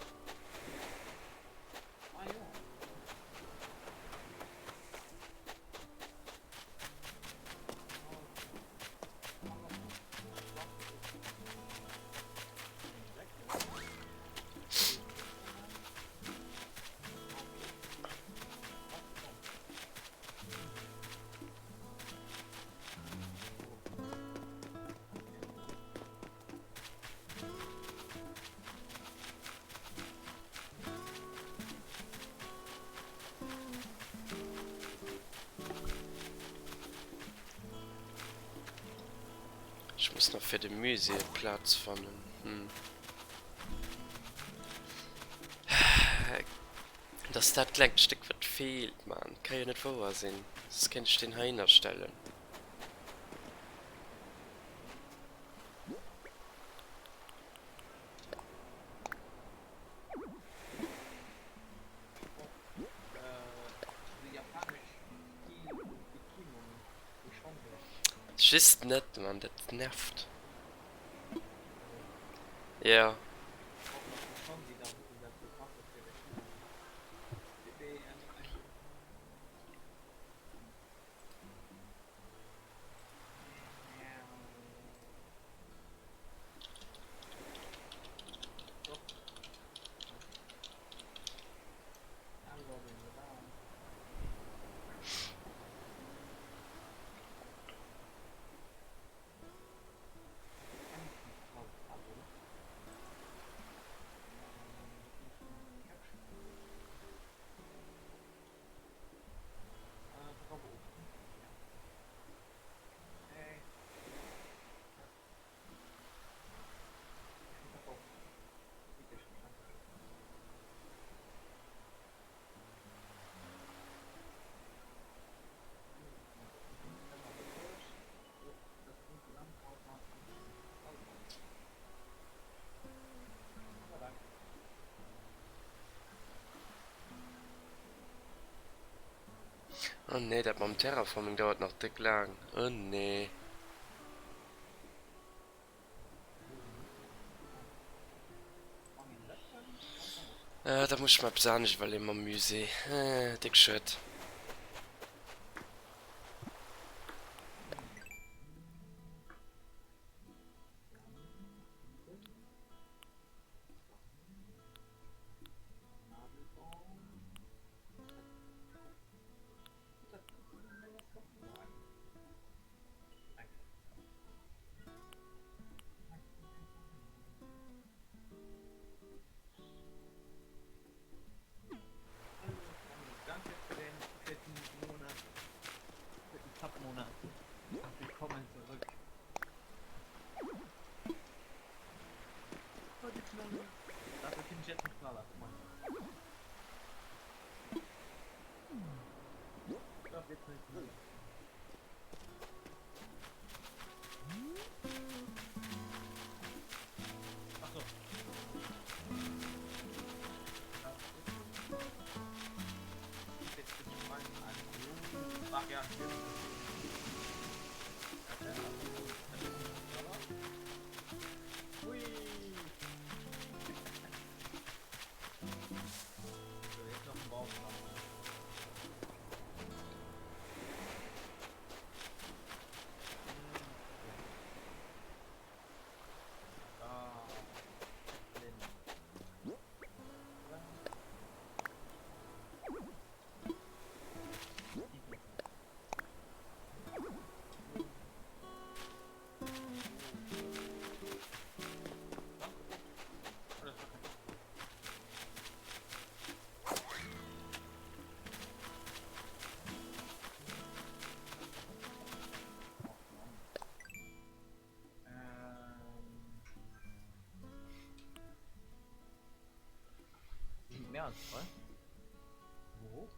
Ah jo. Ech muss nach fir de Musée eng Plaz fannen. Hm. Et ass dat klengt Stéck wat feelt, man. Ka jo net wouer sinn, soss kéint ech deen heihinner stellen. Just net man, dat nervt. Ja. Oh nee, dat mam Terraforming dauert nach déck laang. Oh nee. Äh, da muss ech mer eppes anescht iwwerleeën mam Musée. Äh, déck schued. Mehr als drei? Wo?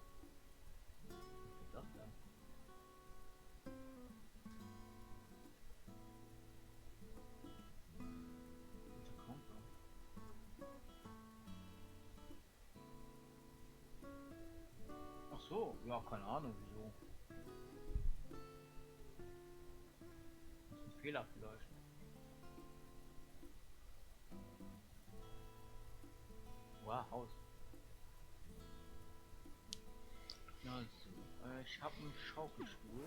Was ist das denn? Ach so, ja, keine Ahnung wieso. Das ist ein Fehler vielleicht. Wow, Haus. Also, äh, ich habe einen Schaukelstuhl.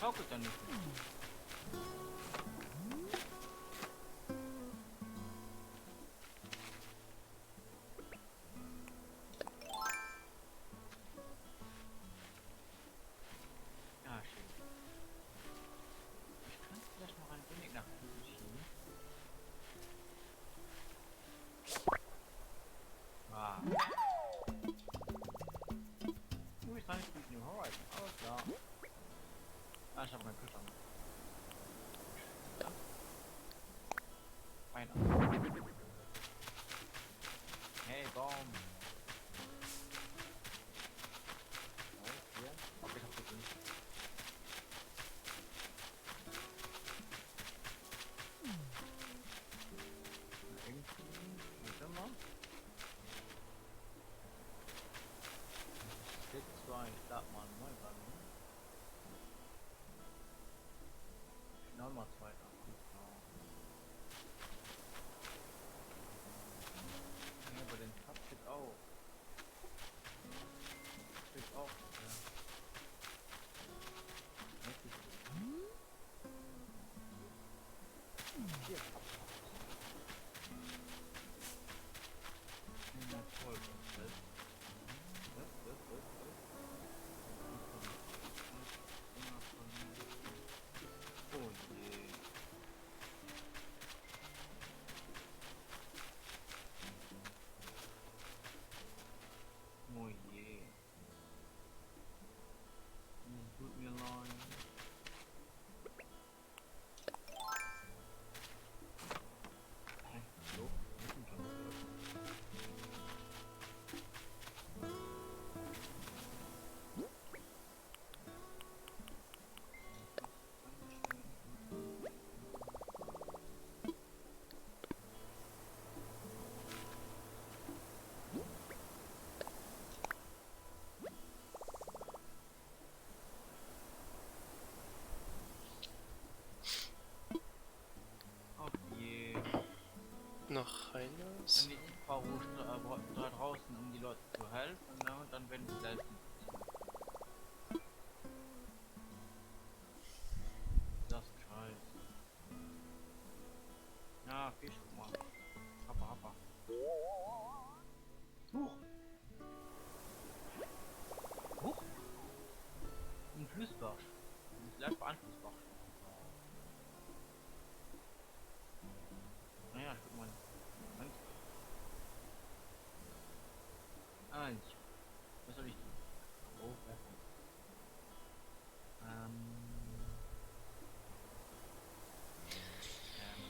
Schaukelt dann nicht. Ja, schön. Ich könnte vielleicht noch ein wenig nach oben schieben. Ah. Du, ich kann nicht New Horizon. Alles klar. Ah, ich habe meinen Kühlschrank. Ja. Einer. Hey, Baum. Drei, vier. Okay, ich hab gesehen. Na, irgendwie. Warte mal. Das geht zwar, ich lad mal neu bei mir. 9 mal 2 Ja, aber den Tab steht auch. Steht auch. Ja. Hier, Tab. Ja, toll, das Was, was, was, was? Oh je. Oh je. Es tut mir leid. Hä? Hallo? Wir sind schon zurück. Okay. Nach Dann die Infrarot da draußen, um die Leute zu helfen, ne? Und dann werden sie selbst infiziert. Das ist scheiße. Ja, Fisch, guck mal. Hoppa, hoppa. Huch! Huch! Ein Flussbarsch. Vielleicht war ein Flussbarsch. Naja, ich guck mal. Also, was soll ich tun? Oh, perfekt. Ähm. Ähm.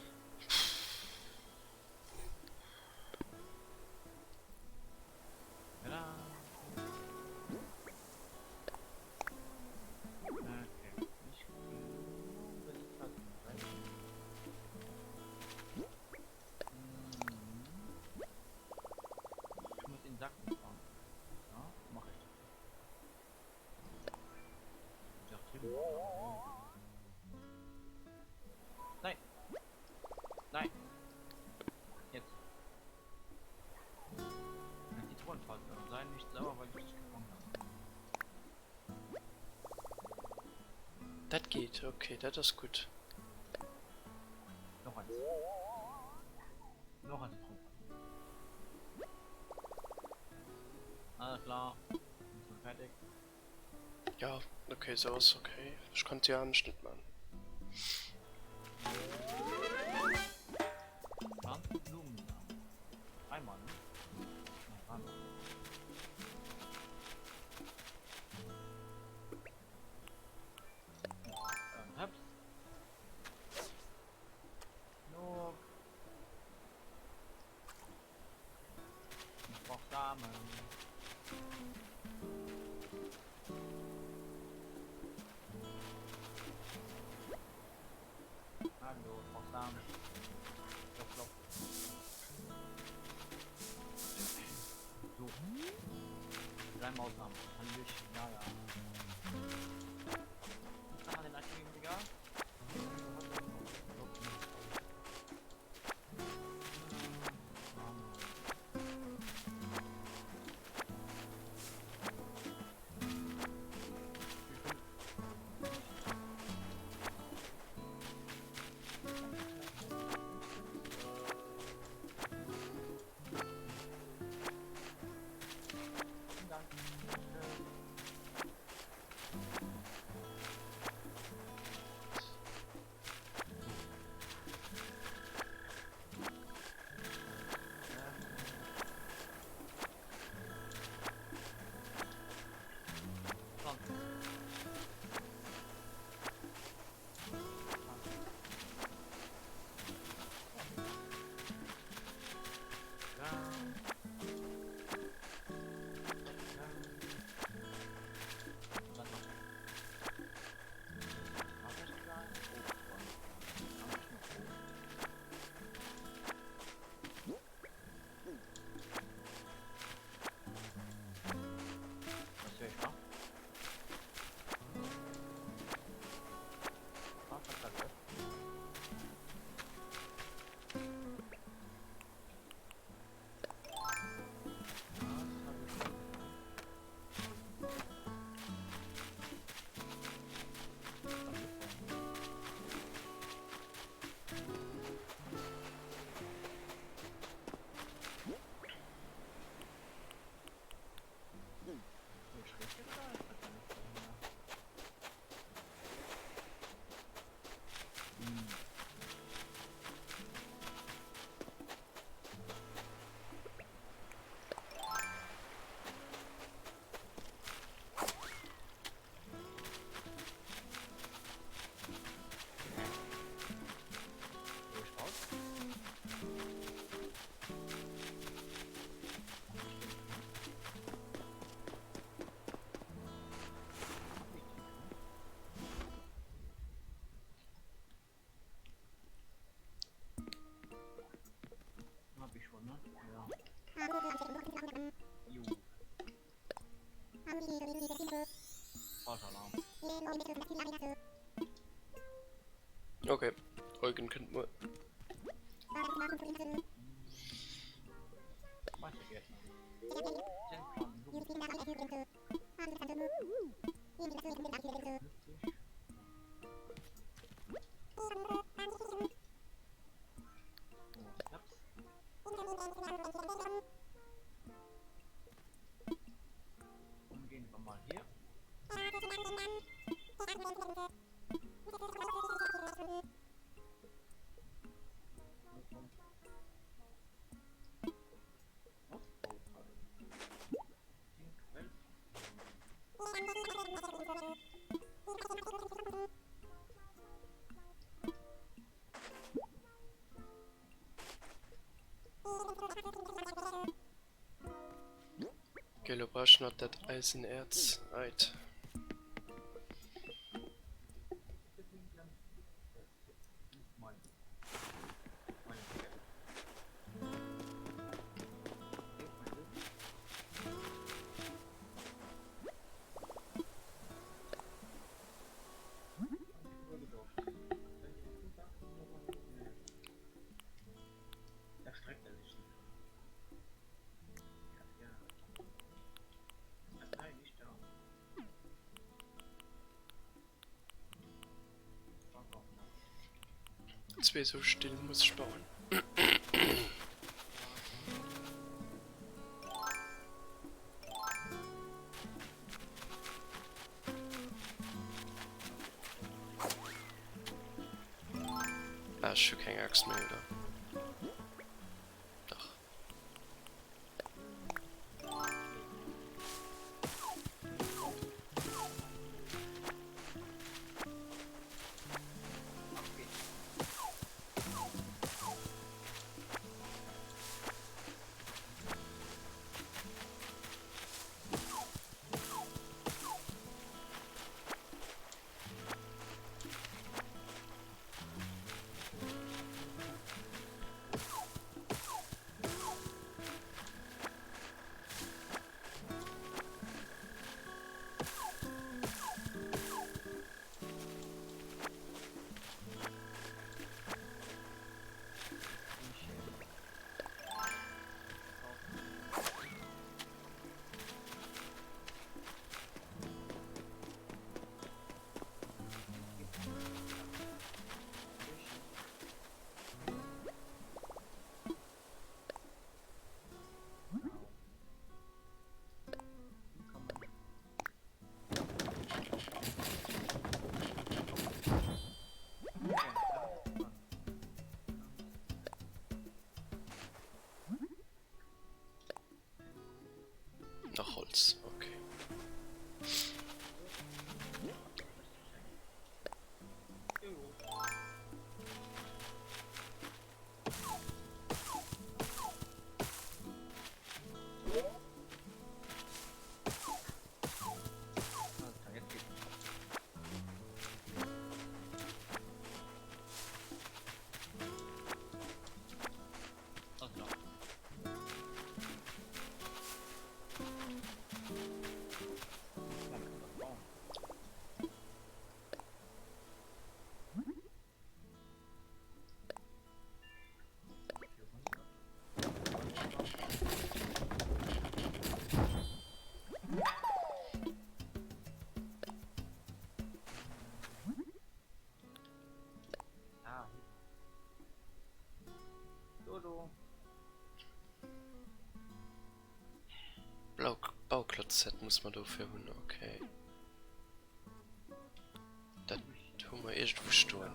Tada. Okay, ich glaube, das hat recht. Mhm. Ich muss Insekten fangen. Ja, mach ich das. Ich dachte, drüben war Nein! Nein! Jetzt! Ein Zitronenfalter. Sei nicht sauer, weil ich dich gefangen habe. Dat geet, okay, dat ass gutt. Noch eins. Noch ein Zitronenfalter. Alles klar. Sind fertig. Ja, okay, sou ass okay. Ech konnt jo anescht net man. Pflanzen Blumensamen. Dreimal, ne? Ja, dreimal. Samen. Hallo, Frau Samen. Klopf, klopf. So. Dreimal Samen. Hallöchen, ja, ja. Ah, den aktiven Regal. Okay, Eugen kënnt muer. Okay, lo brauch ech nach dat Eisenerz. Ait. Zwee sou Still muss ech bauen. Ah, ech hu keng Axt méi, oder? Dach. Pflanz, okay. Bauklotz-Set muss mer dofir hunn, okay. Dat hu mer iergendwou stoen.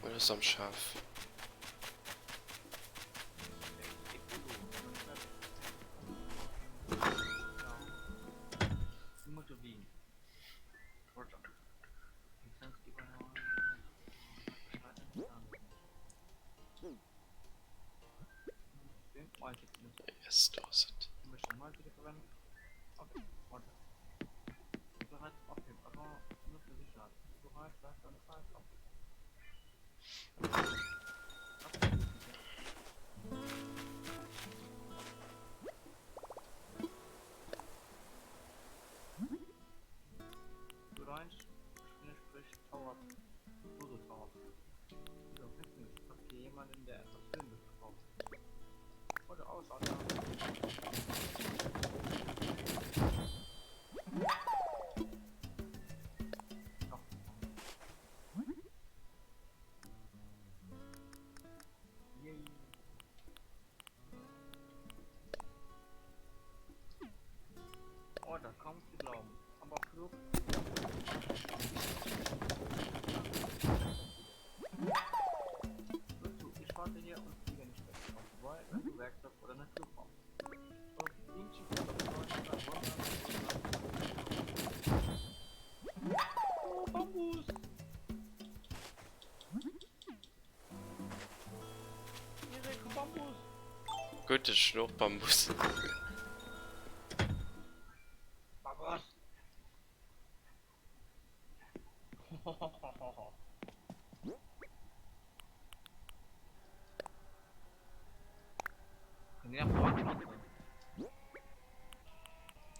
Oder ass am Schaf. Yes, do ass et. Gutt, ech hunn och Bambus.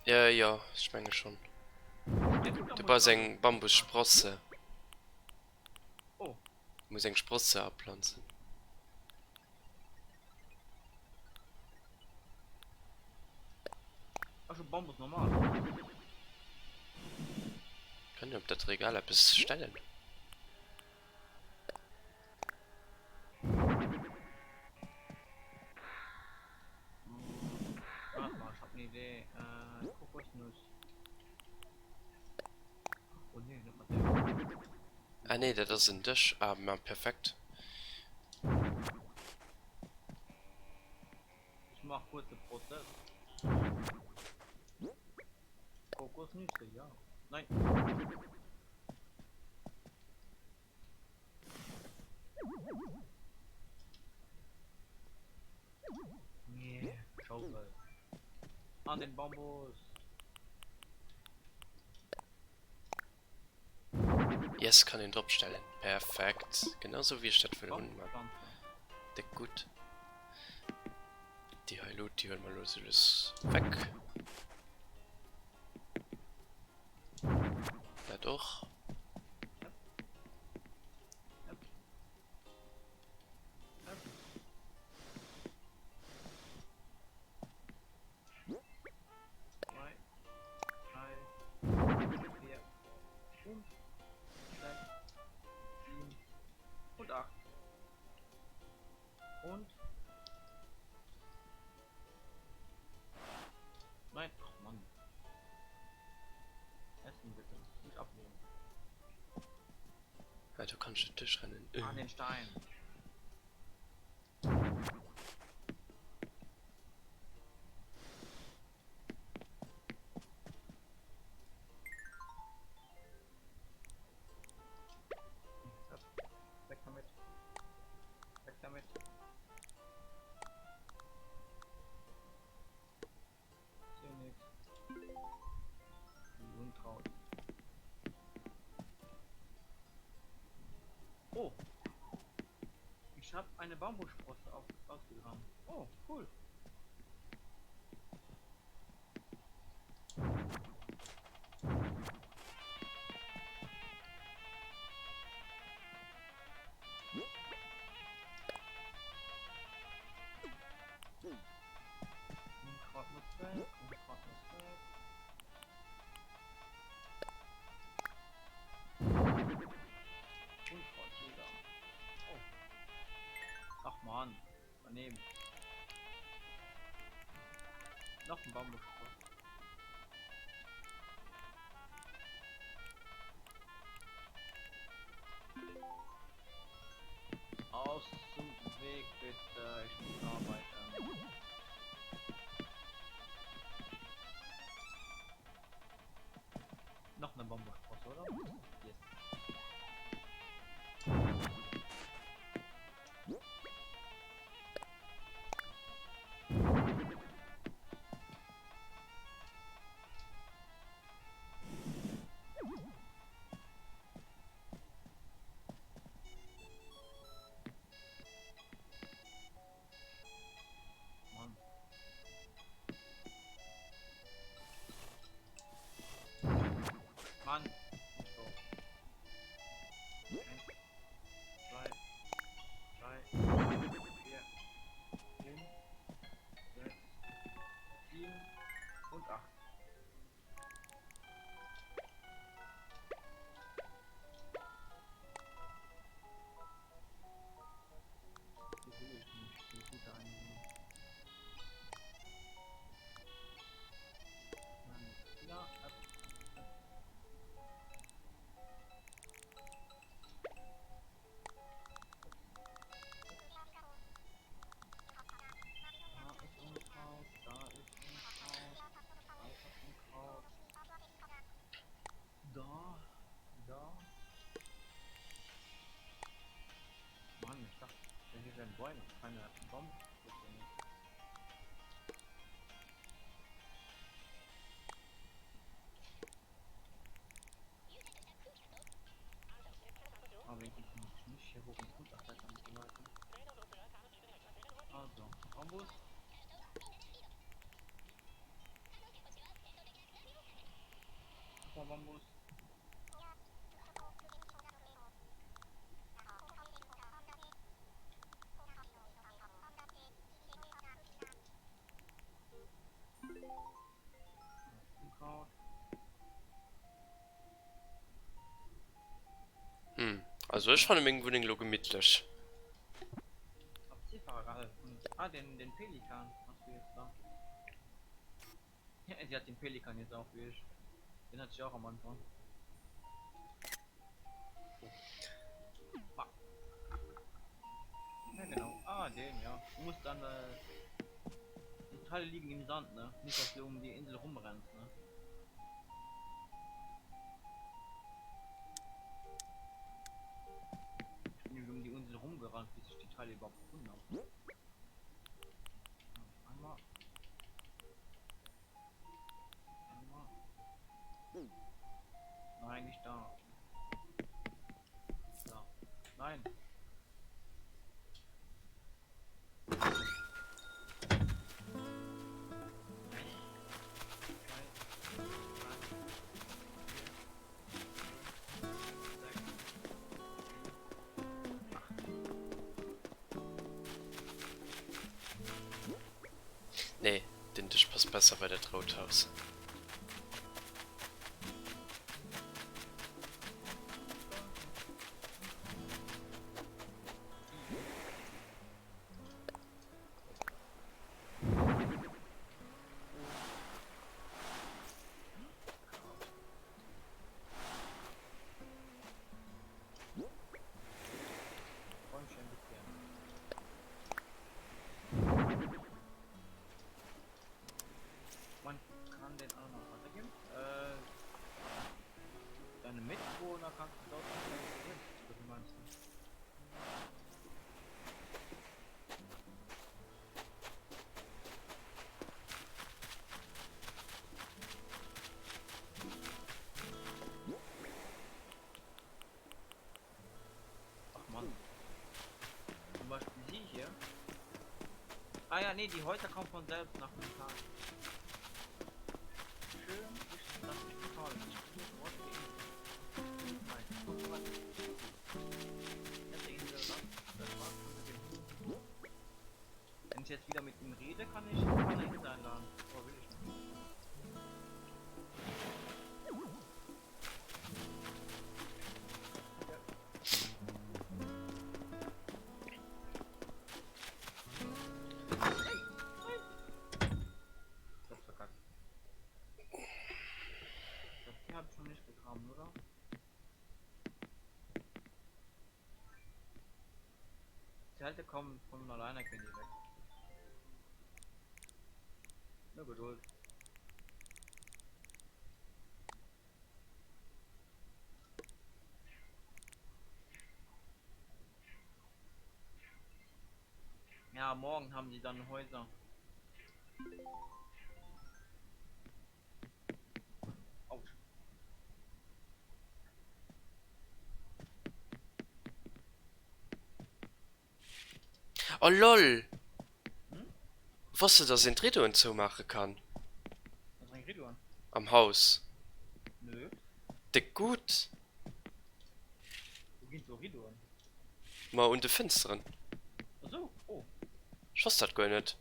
Ja, jo, ech menge schonn. Du brauchs eng Bambussprosse. Du muss eng Sprosse aplanzen. Kann een op dat Regal eppes stellen? Ah nee, dat ass en Dësch. Ah, ma perfekt. Ich mach kurze Prozess. Kokosnüsse, ja. Nein. Nee, Schaufel. An den Bambus. Yes, kann een drop stellen. Perfekt. Genau sou wéi ech dat wëll hunn, man. Déck gutt. Déi hei Loot, déi huele mer elo sou lues weg. Dat och. do kann ech net duerchrennen. An den Stein. Weg damit. Weg damit. Hier nix. Unkraut. Oh. Ich habe eine Bambussprosse auf, ausgegraben. Oh, cool. Unkraut muss weg, Unkraut muss weg. Unkrautjäger. Oh. Ach man, daneben. Noch ein Bambusspross. Aus zum Weg bitte, ich muss arbeiten. Nach eine Bambussprosse, oder? Yes. Mann. Mann. Nicht so. Eins, zwei, drei, vier, fünf, sechs, sieben und acht. Die will ich nicht. Die gute Einsicht. Ja, ab. Da ist Unkraut, da ist Unkraut, da ist Unkraut. Da, da. Mann, ich dachte, hier wären Bäume, keine Bomben. Aber ich nicht, nicht hier hoch und runter klettern mit den Leuten. Also, Bambus. Super Bambus. Unkraut. Hm, also ech fanne meng Wunneng lo gemittlech. Hab Seefahrer gehalten. Ah, den, den Pelikan hast du jetzt da. Ja, sie hat den Pelikan jetzt auch wie ich. Den hatte ich auch am Anfang. Oh. Ah. Ja, genau. Ah, den, ja. Du musst dann, äh, die Teile liegen im Sand, ne? Nicht, dass du um die Insel rumrennst, ne? Ich bin nämlich um die Insel rumgerannt, bis ich die Teile überhaupt gefunden habe. Einmal. Einmal. Nein, nicht da. Da. Nein. Nee, den Dësch passt besser bei dat rout Haus. Man kann den auch noch weitergeben. Äh, deine Mitbewohner kannst du dort nicht geben. Oder wie meinst du? Ach Mann. Zum Beispiel sie hier. Ah ja, nee, die Häuser kommen von selbst nach dem Tag. Schön, das ist toll. Ich bin sofort die Insel. Nein, guck mal. Wenn ich jetzt wieder mit ihm rede, kann ich auf meine Insel einladen. Aber will ich nicht. Ich hab's verkackt. Das hier hab ich noch nicht gegraben, oder? Zelte kommen von alleine, gehen die weg. Nur Geduld. Ja, morgen haben die dann Häuser. Autsch. Oh lol! Wosst de dass een d'Riddoen zoumaache kann? Was eng Riddoen? Am Haus. Nö. Déck gutt! Wou ginn do Riddoen? Ma un de Fënsteren. Asou, oh. Ech wosst dat guer net.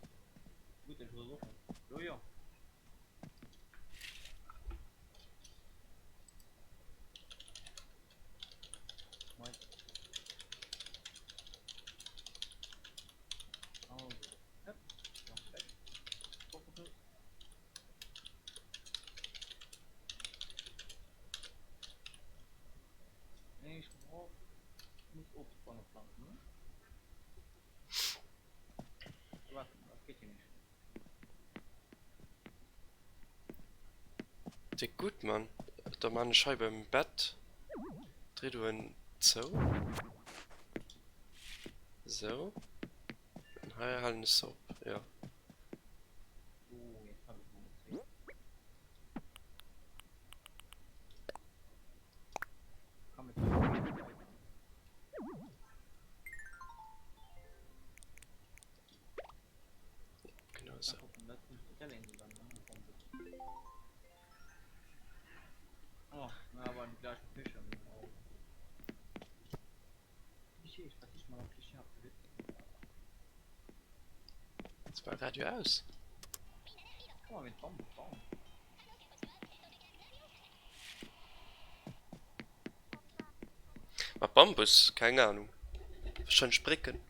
Gutt, ech wosst och net. Jo, jo. Déck gutt Mann, da man ech hei beim Bett d'Riddoen zou. Sou, an hei halen ech se op, jo. Genau sou. Oh, na, aber die gleichen Fische. Oh. Klischee, ich verzichte mal auf klischeehafte Witze. Jetzt war Radio aus. Guck mal, mit Baum, Baum. Mat Bambus? Keng Ahnung. Wahrscheinlech Brécken.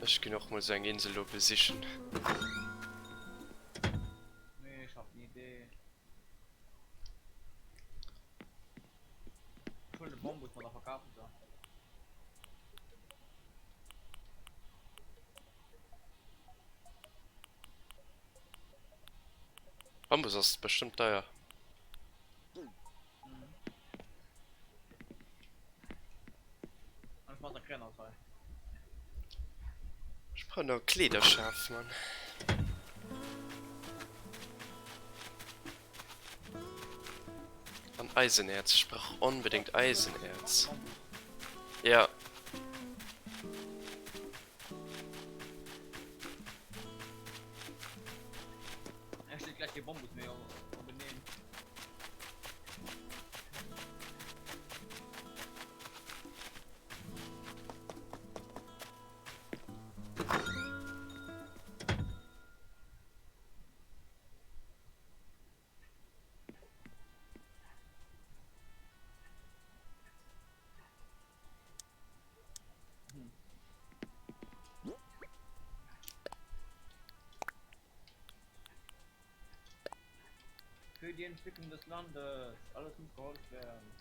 Ech ginn och mol sou eng Insel do besichen. Nee, ich hab ne Idee. Ich hol ne Bambus mal da verkaufen da. Bambus ass bestëmmt deier. Ech brauch nach e Kleederschaf, Mann. An Eisenerz. Ech brauch onbedéngt Eisenerz. Ja. die Entwicklung des Landes. Alles muss geholzt werden.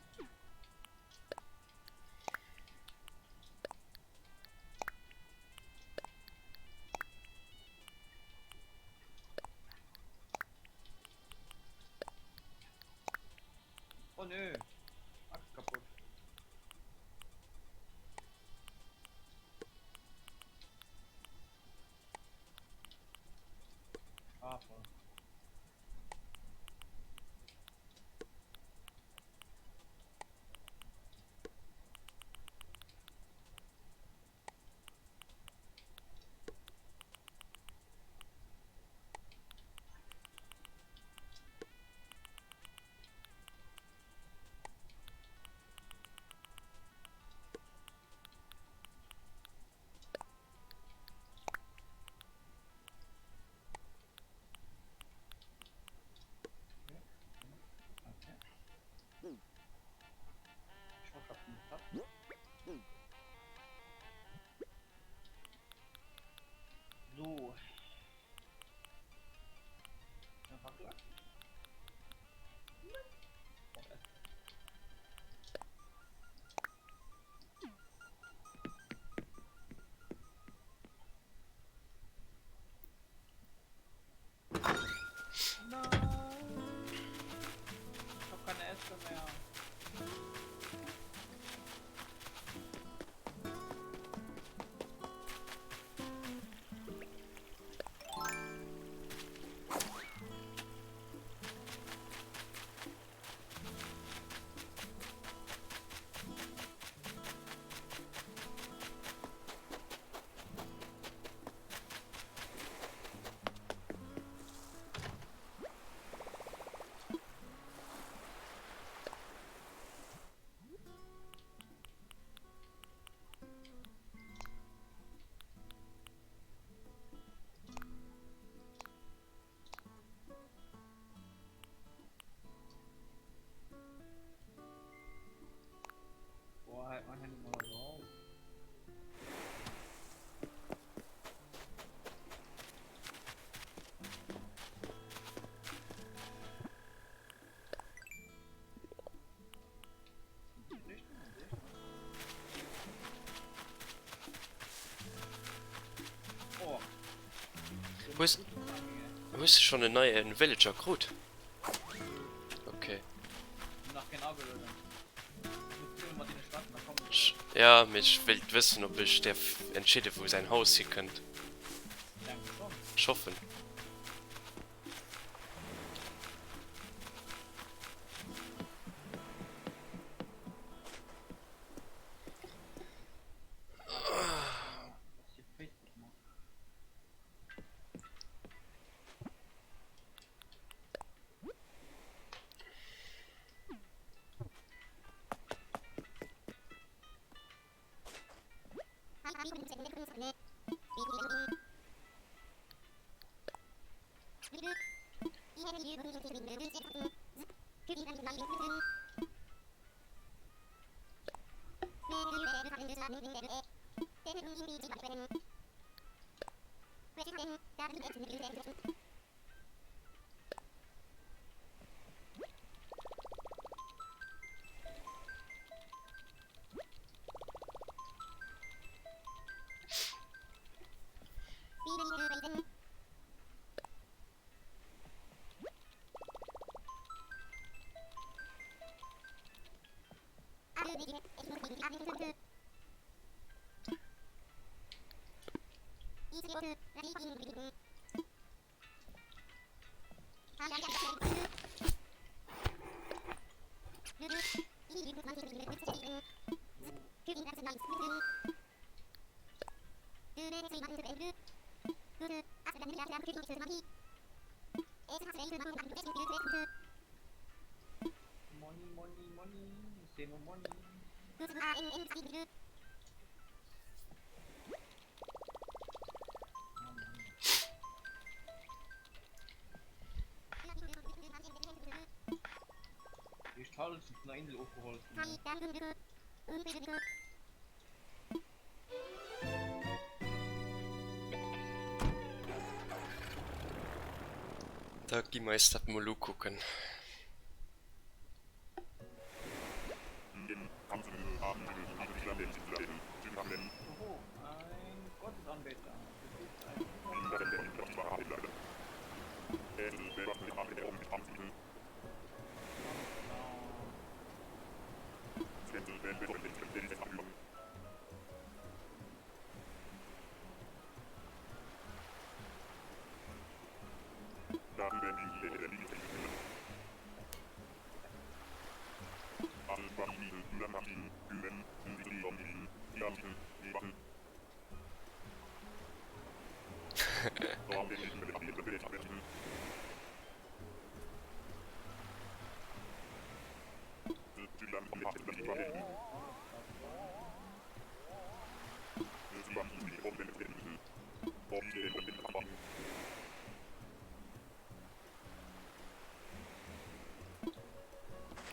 Oh nö. Axt kaputt. Schafe. So. Boah, halt mein Handy mal drauf. Hues hues de schon en neien Villager krut? Okay. Ja, mee ech wéilt wëssen op ech däerf entscheeden wou säin Haus hikënnt. Ech hoffen. Money, money, money. Ich seh nur Money. Da gi mer eis dat mol ukucken.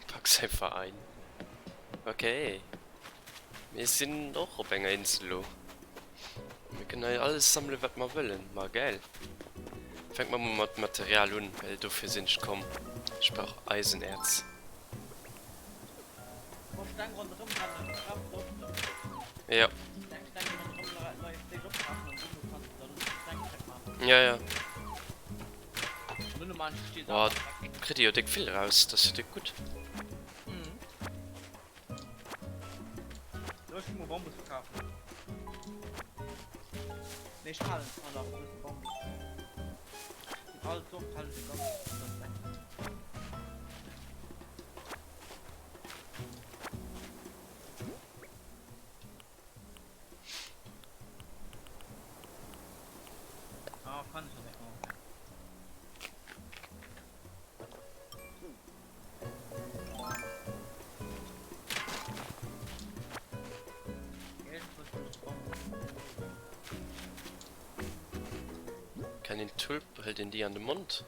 Pack säi Veräin. Okay. Mir sinn och op enger Insel elo. Mir kënnen hei alles sammelen, wat mer wëllen. Ma gäil. Fänke mer mol mat Material un, well dofir sinn ech komm. Ech brauch Eisenerz. Ja. Ja, ja. Boah, kritt ee jo déck vill raus, dat ass jo déck gutt. Kann een Tulp, hëlt een déi an de Mond?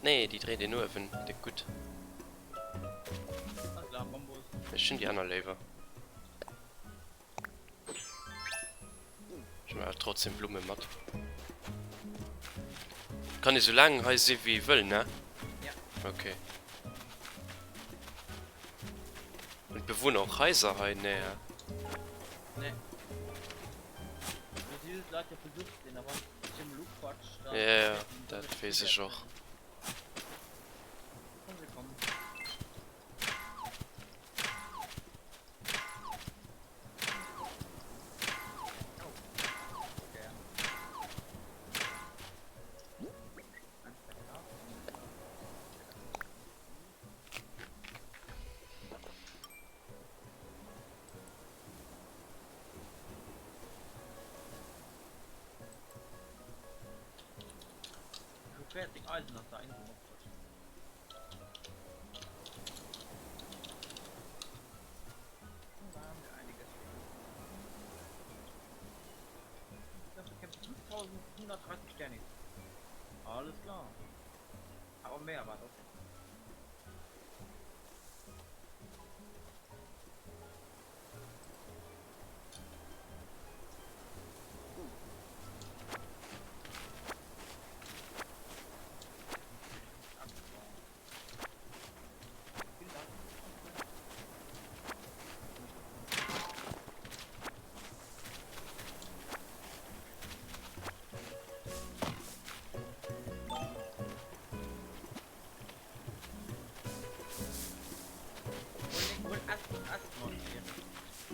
Nee, déi dréit een uewen, déck gutt. Ech hunn déi aner léiwer. Ech hun awer trotzdem Blumme mat. Kann ee sou laang hei si wéi ee wëll, ne? Ja. Okay. Hunn d'Bewunner och Haiser hei? Nee, he? Nee. Do si just Leit, déi op Besuch sinn, a wann s de dech emol uquatscht, dann. Ja, ja, dat weess ech och. Komm, se kommen. Alles klar. Aber mehr war das.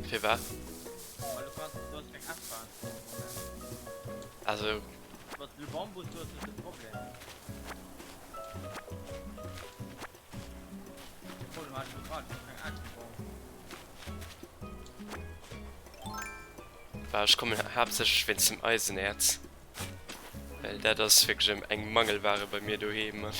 Firwat? Also. Bah, ech kommen haaptsächlech wéinst dem Eisenerz. Well dat ass wierklech eng Mangelware bei mir doheem.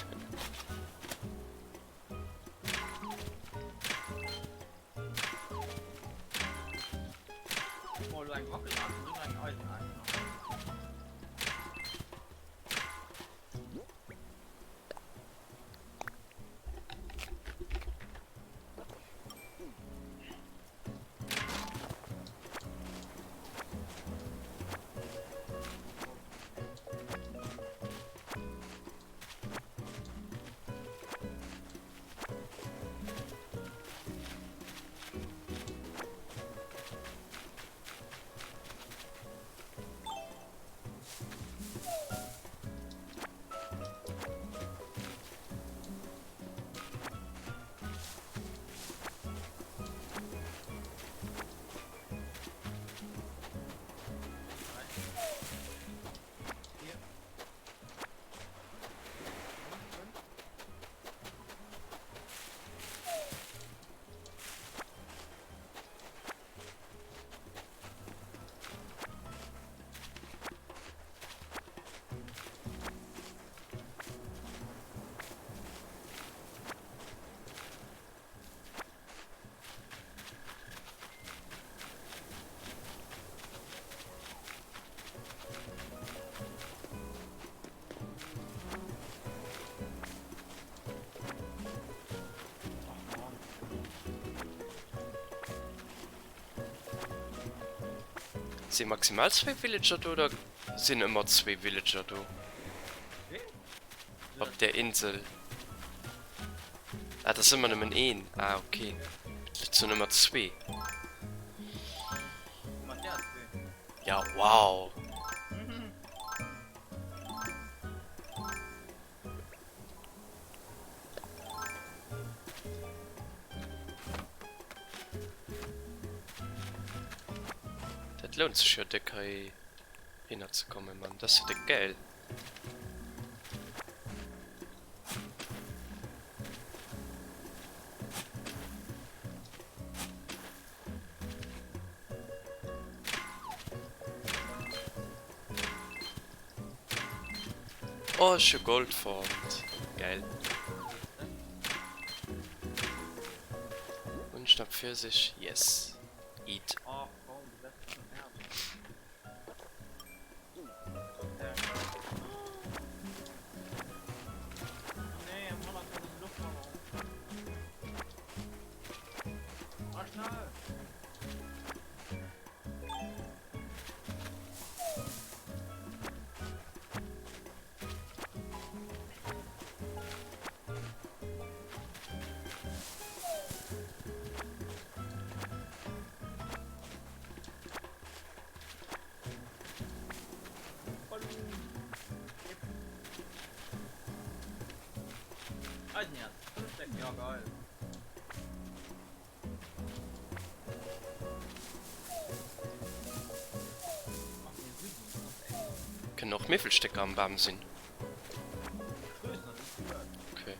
Si maximal zwéi Villager do oder sinn ëmmer zwéi Villager do? Op der Insel? Ah, dat ass ëmmer nëmmen een. Ah, ok. Et sinn ëmmer zwee. Ja, wow. Dat lount sech jo déck hei hinner ze kommen, Mann. Dat ass jo déck gäil. Oh ech hu Gold fonnt. Geil. Hunn ech nach Pfirsich? Yes. Eat. Kënnen och Miwwelstécker am Bam sinn. Okay.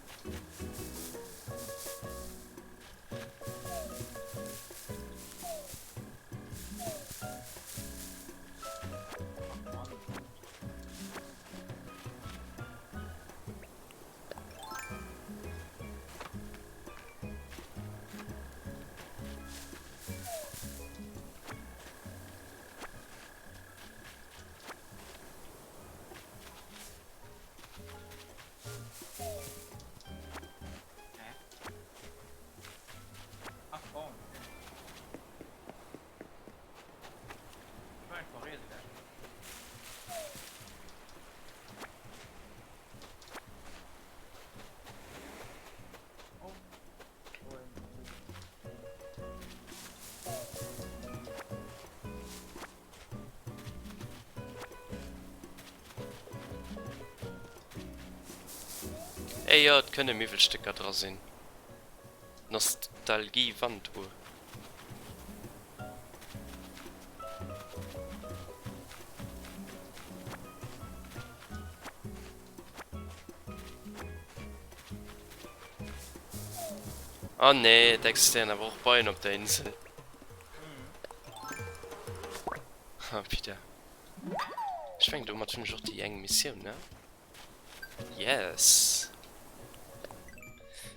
Ey jo, et kënne Miwwelstécker dra sinn. Nostalgie-Wanduhr. Oh nee, et existéieren awer och Beien op der Insel. Ha, Peter. Ech mengen domat hunn ech och déi eng Missioun, ne? Yes!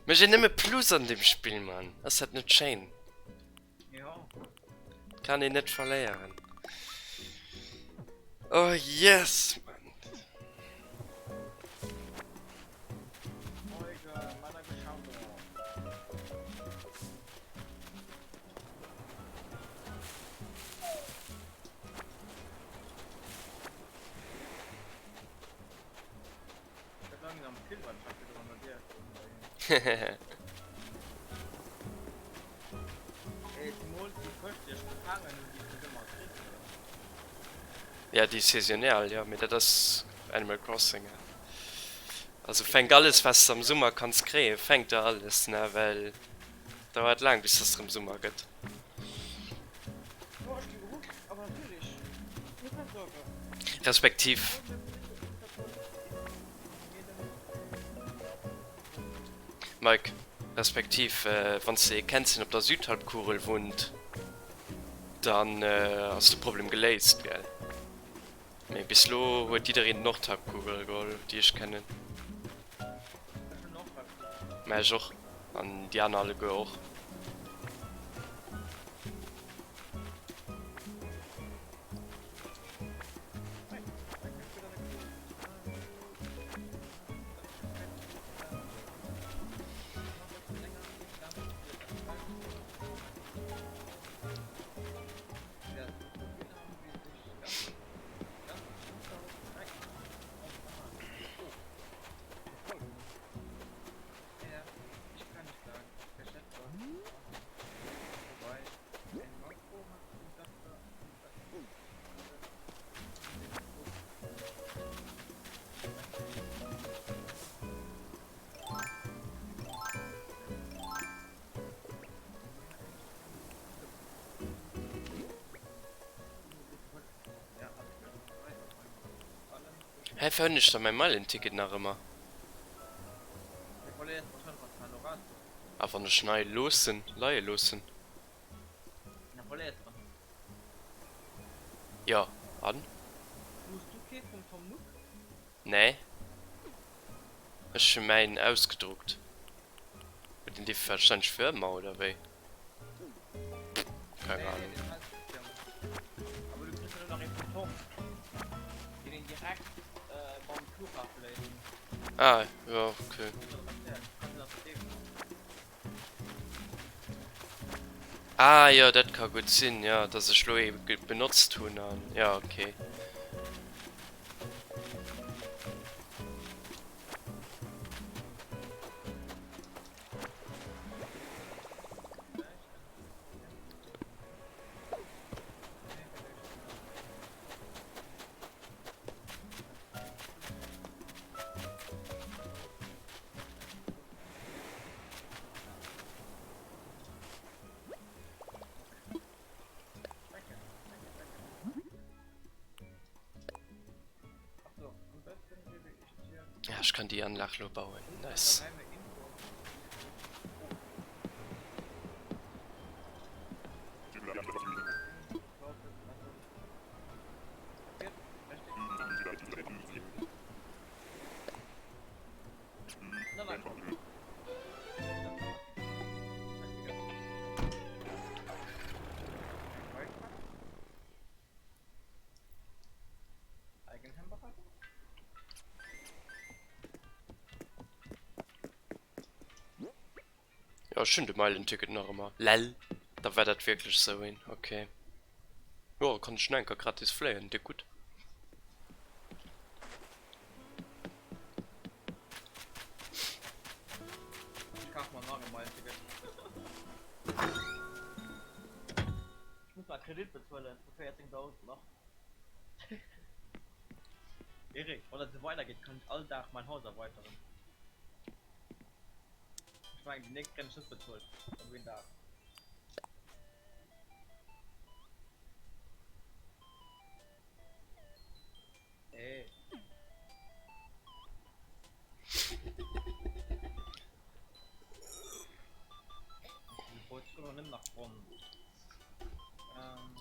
Mech een nëmme Plus an dem Spill, Mann. Ass dat net schéin? Kann een net verléieren. Oh yes, Mann. Ja déi saisonal jo, mee dat ass Animal Crossing. Also fänk alles was de am Summer kanns kréien, fänk der alles ne, well dauert laang bis dass rëm Summer gëtt. Respektiv. Mike, respektiv wann s de ee kenns deen op der Südhalbkugel wunnt, dann ass de Problem geléist, gell? Mee bis lo huet jiddereen d'Nordhalbkugel geholl, déi ech kennen. Mä ech och, an déi aner alleguer och. Hä, wou hunn ech da mäi Meilenticket nach ëmmer? A wann ech nei loossen, leie loossen? Jo, an? Nee, ech hu mäin ausgedruckt. Huet een dee warscheinlech fir ëmmer, oder wéi? Keng Ahnung. Ah, jo, okay. Ah jo, dat ka gutt sinn, jo, dass ech lo ee benotzt hunn an jo, okay. Ja, ech kann déi Anlag lo bauen. Nice. Jo, ech hunn de Meilenticket nach ëmmer. Lel, da war dat wierklech sou een. Ok. Jo, kann ech nach eng Kéier gratis fléien, déck gutt. Ech kaf mer nach e Meilenticket. Ech muss nach Kredit bezuelen vu 14.000 nach. Eric, wann dat sou weidergeet, kann ech all Dag mein Haus erweiteren. Ech mengen, déi nächst kréien ech net bezuelt op een Dag. Hey. Nimm nach Bronn. Ähm,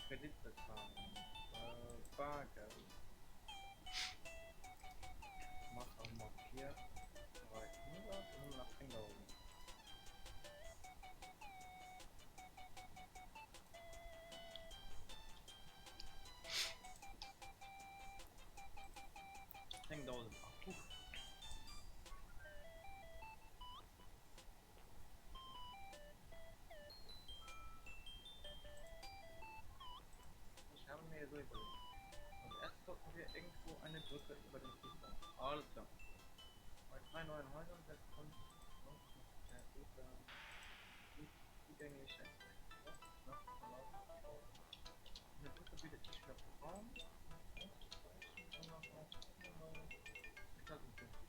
Kredit bezahlen. Äh, Bargeld. Machen wir 4, 300 und nach 10.000. Ich habe mir so überlegt. Also erst sollten wir irgendwo eine Brücke über den Fluss bauen. Alles klar. Bei drei neuen Häusern wird uns noch der gute, gut zugängliche noch erlaubt. Eine Brücke bietet nicht nur Raum, auszuweichen, sondern auch eine neue Gestaltungsmöglichkeit.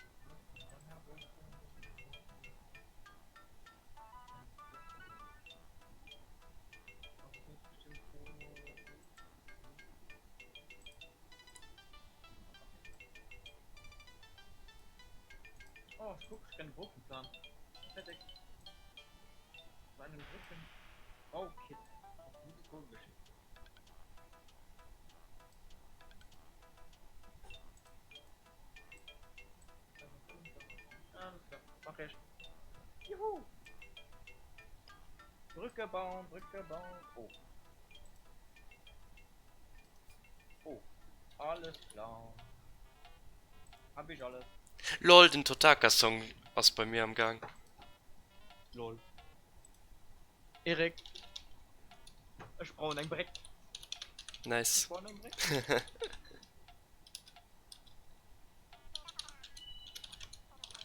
Oh, guck, ich kann den Brückenplan. Fertig. Bei einem Brückenbaukit. Auf gutes Go geschickt. Alles klar, mach ich. Juhu! Brücke bauen, Brücke bauen. Oh. Oh. Alles klar. Hab ich alles. Lol, den Totaka Song ass bei mir am Gang. Lol. Erik. Ech brauchen eng Bréck. Nice. Ech brauchen eng Bréck.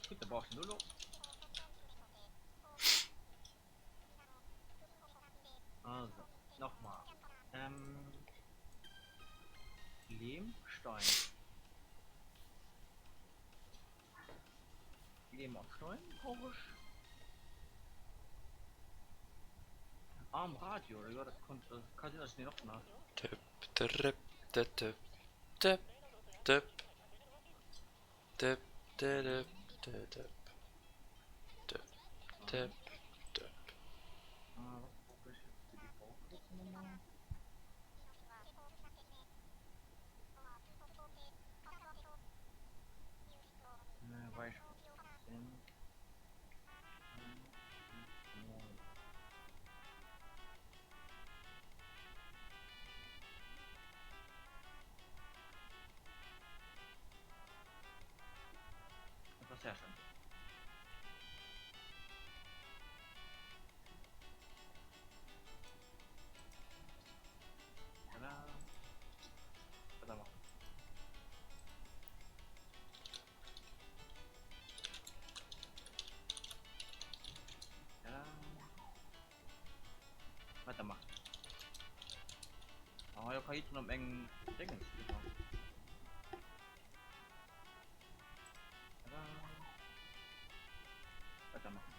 Gut, da brauch ich Lolo. Also, nochmal. Ähm, Lehmstein. Lehm a Stein brauch ech. Am Radio, jo dat konnt, dat ka sinn, dass ech deen och nach. Dëpp dërëpp dëpp dëpp dëpp dëpp dërëpp dëpp dëpp dëpp dëpp. Ah, wat brauch ech jetzt fir déi Baukit-Nummer? Äh, wei ech sinn. Das ist ja schon. Tada. Tada. Weidermachen. Ah, jo, kann jidderen op engem Déngens driwwer. Tada. Weitermachen.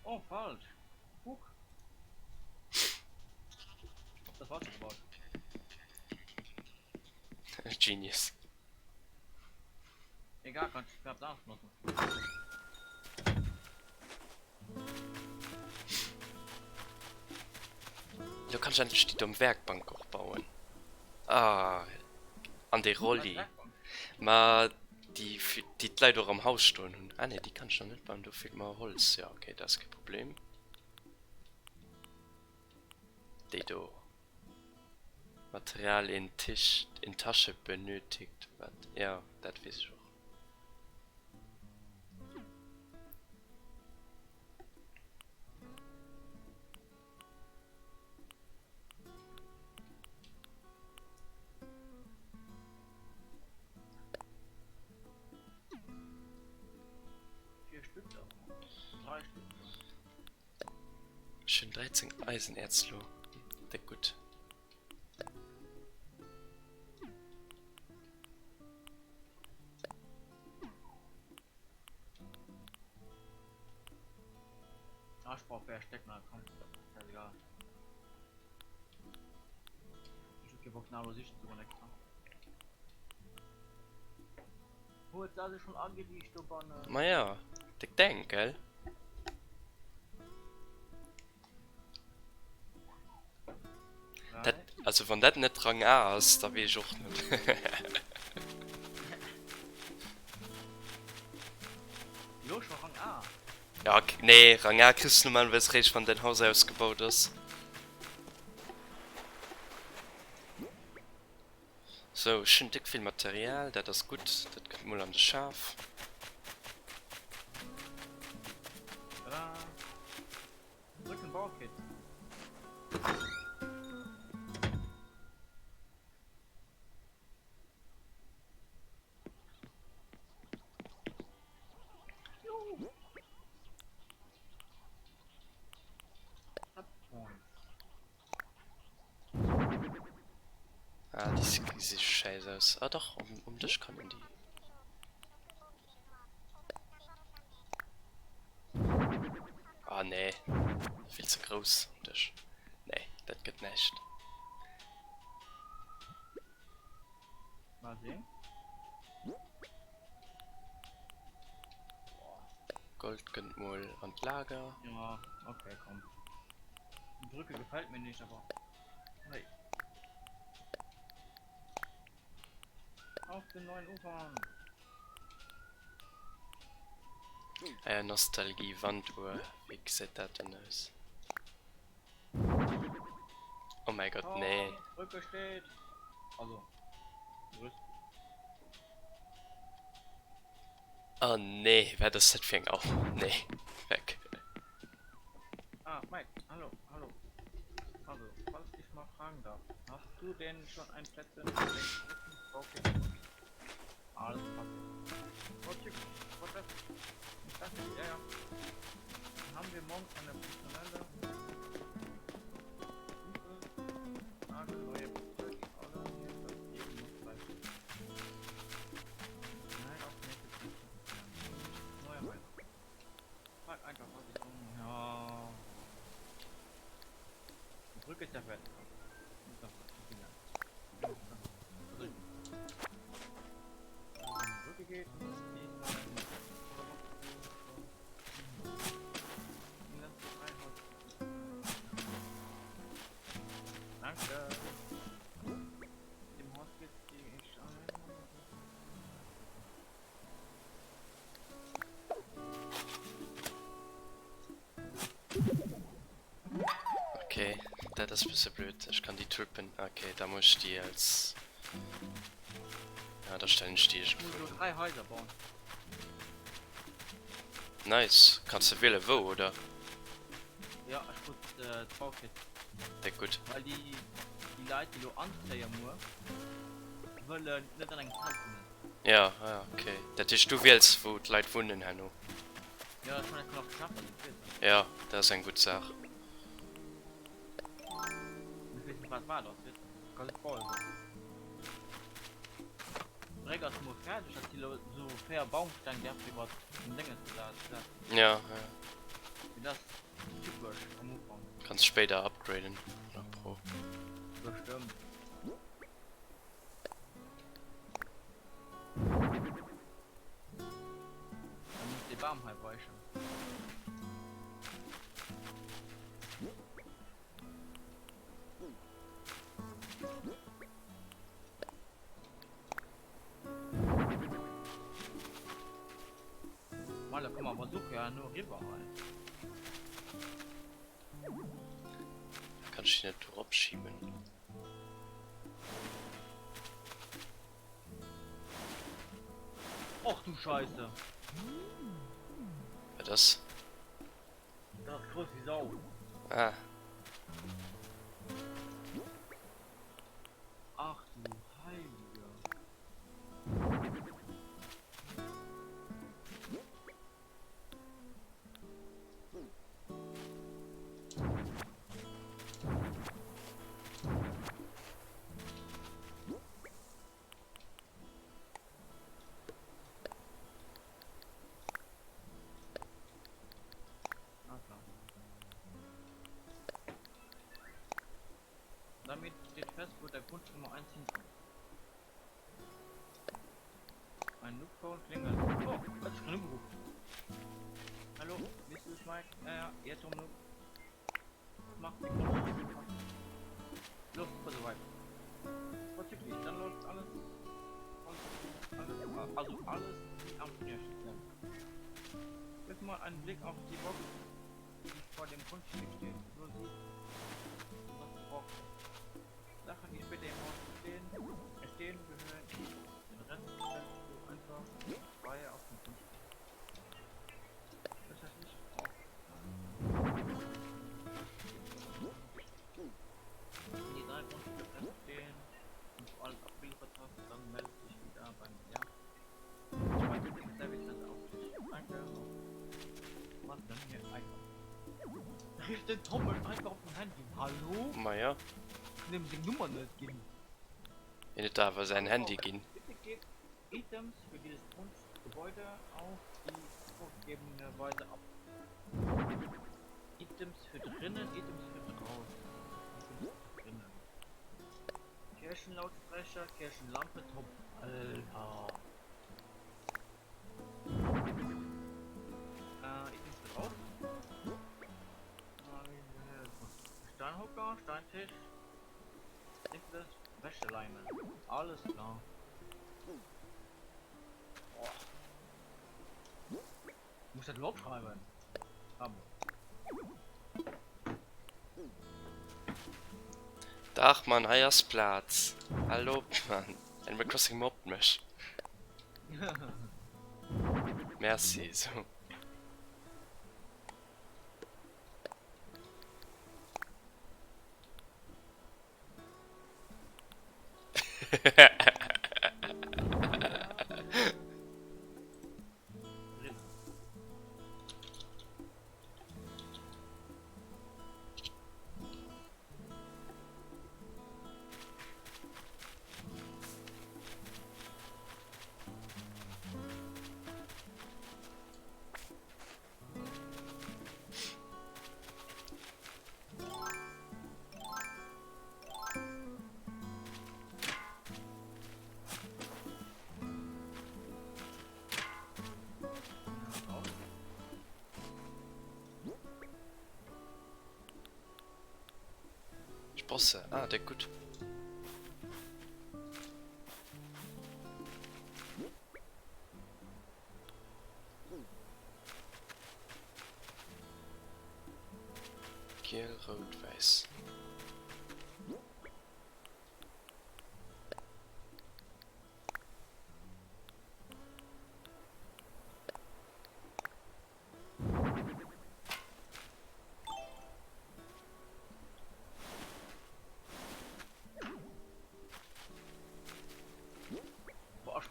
Oh, falsch. Guck. Hab das falsch gebaut. Genius. Egal, kannst du knapp nachnutzen. Lo kann ech endlech déi domm Werkbank och bauen. Ah, an dee Rolli. Ma déi déi d'Leit och am Haus stoen hunn. Ah nee, déi kann ech nach net bauen, do feelt mer Holz. Jo, okay, dat ass kee Problem. Déi do. Material in Tisch, in Tasche benötigt. Wat? Jo, dat weess ech och. Ech hunn 13 Eisenerz lo. Déck gutt. Ah, ich brauch mehr Stecken, komm. Scheißegal. Ich hab keinen Bock, Nalo sicher zu extra. Huet se also schon ageriicht dobannen? Maja, déck Denk, gell? Dat, also wann dat net Rang A ass, da weess ech och net. Jo, scho Rang A. Ja, nee, Rang A kriss du normalerweis réischt, wann däin Haus ausgebaut ass. Sou, ech hunn déck vill Material, dat ass gutt, dat kënnt mol an de Schaf. Tada! Drück den Baukit. Juhu. Ah, déi gesi schäiss aus. Ah dach, um Dësch kann een déi. Ah nee, vill ze grouss um Dësch. Nee, dat gëtt näischt. Mal sehen. Gold kënnt mol an d'Lager. Ja, okay, komm. Die Brücke gefällt mir nicht, aber hey. Auf den neuen Ufern. Ah ja, Nostalgie Wanduhr, wéi gesäit dat denn aus? Oh mäi Gott, nee. Oh, Brücke steht. Also, Gerüst. Oh nee, wat ass dat fir eng Au? Nee, weg. Ah, Mike, hallo, hallo. Also, falls ich mal fragen darf, hast du denn schon ein Plätzchen für den großen VP? Alles passt. Okay, was das? Ich dachte, ja, ja. Dann haben wir morgen eine personelle Suche. Nagelneue Brücke, die alle hier das Leben noch bleibt. Nein, auch nicht. Dat ass e bësse blöd. Ech kann déi Tulpen, okay, da muss ech déi als, ja, da stellen ech déi Ech muss iergendwou elo hin. 3 Haiser bauen. Nice. Kanns de wiele wou, oder? Jo, ech krut d'Baukit. Déck gutt. Well déi déi Leit déi elo anzéie muer wëllen net an engem Zelt wunnen. Ja, ah ok. Dat heescht du wiels wou d'Leit wunnen herno? Jo, ech hunn eng knapp Geschäfter déi d'Wiel sinn. Jo, dat ass eng gutt Saach. Ech weess net wat wat ass, weess de. Ka just baue goen. D'Bréck ass muer fäerdeg, dat si lo sou 4 Baumstäng déi einfach iwwert den Dénges gesat gesat ginn. Ja, ja. Mee dat ass typesch am Ufank. Kanns spéider upgraden nach pro. Bestëmmt. Da muss dee Bam hei weichen. Mal, da kommen wir aber so ja nur rüber hei. Kann ich die net eropschieben? Och du Scheiße. Wat ass? Dat ass grouss wéi Sau. Ah. Ach du Heilige. Damit steht fest, wo der Grundstück Nummer 1 hinkommt. Ein Noobphone klingelt. Oh, hat sich schon angerufen. Hallo, bist du es, Mike? Ja, ja, jetzt um Noob. Mach die Grundstück. Los, super soweit. Vorzüglich, dann läuft alles. Alles, alles, also alles wie am Schnürchen. Wirf mal einen Blick auf die Box, die vor dem Grundstück steht. So sieht, was gebraucht wird. Sachen, die später im Haus stehen, stehen gehören in die Box. Den Rest stellst du einfach frei auf dem Grundstück. Das heißt nicht auf. Wenn die drei Grundstücke feststehen und du alles abgeliefert hast, dann meldest du dich wieder bei mir, ja? Ich warte mit dem Service auf dich. Danke. Was denn hier einfach? Rief den Tommel einfach op dem Handy. Hallo? Ma ja. Nimm seng Nummer net ginn. Hien huet der awer säin Handy ginn. Bitte gebt Items für dieses Grundgebäude auf die vorgegebene Weise ab. Items für drinnen, Items für draußen. Items für drinnen. Kirchenlautsprecher, Kirchenlampe, Top. Alter. Äh, Items für draußen. Steinhocker, Steintisch, Simples Wäscheleinen. Alles klar. Boah. Muss dat elo opschreiwen? Ah bon. Dach Mann, hei ass Plaz. Hal op Mann, Animal Crossing mobbt mech. Merci sou. Sprosse, ah déck gutt. Giel, rout, wäiss.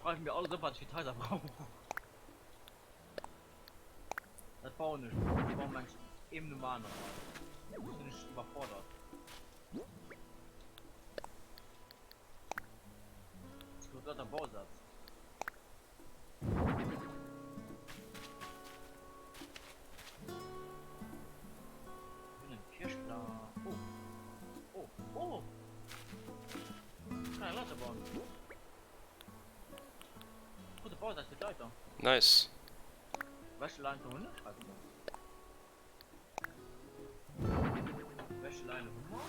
schreiwen mir alles op wat ech fir d'Haiser brauch. Dat bauen ech. Ech bauen mengs eem nom aneren. Soss sinn ech iwwerfordert. Ech huet lauter Bausatz. Oh, oh, oh. Kann eng Leiter bauen. Gute Bausatz fir d'Leiter. Nice. Wäschelein hunn ech? Warte mal. Wäscheleine hu mer.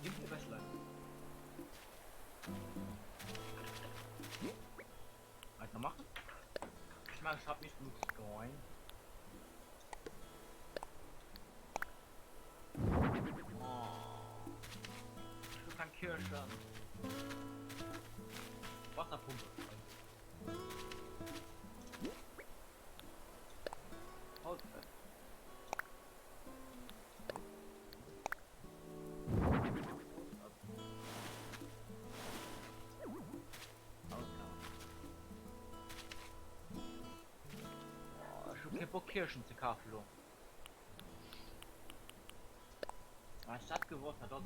Gib mir Wäscheleine. Weitermachen. Ich meine, ich habe nicht genug Stein. Oh. Ich will kein Kirschen. Wasserpumpe. Holzbrett. Ech hu kee Bock Kirschen ze kafen lo. Ah, ech dat gewosst hat ass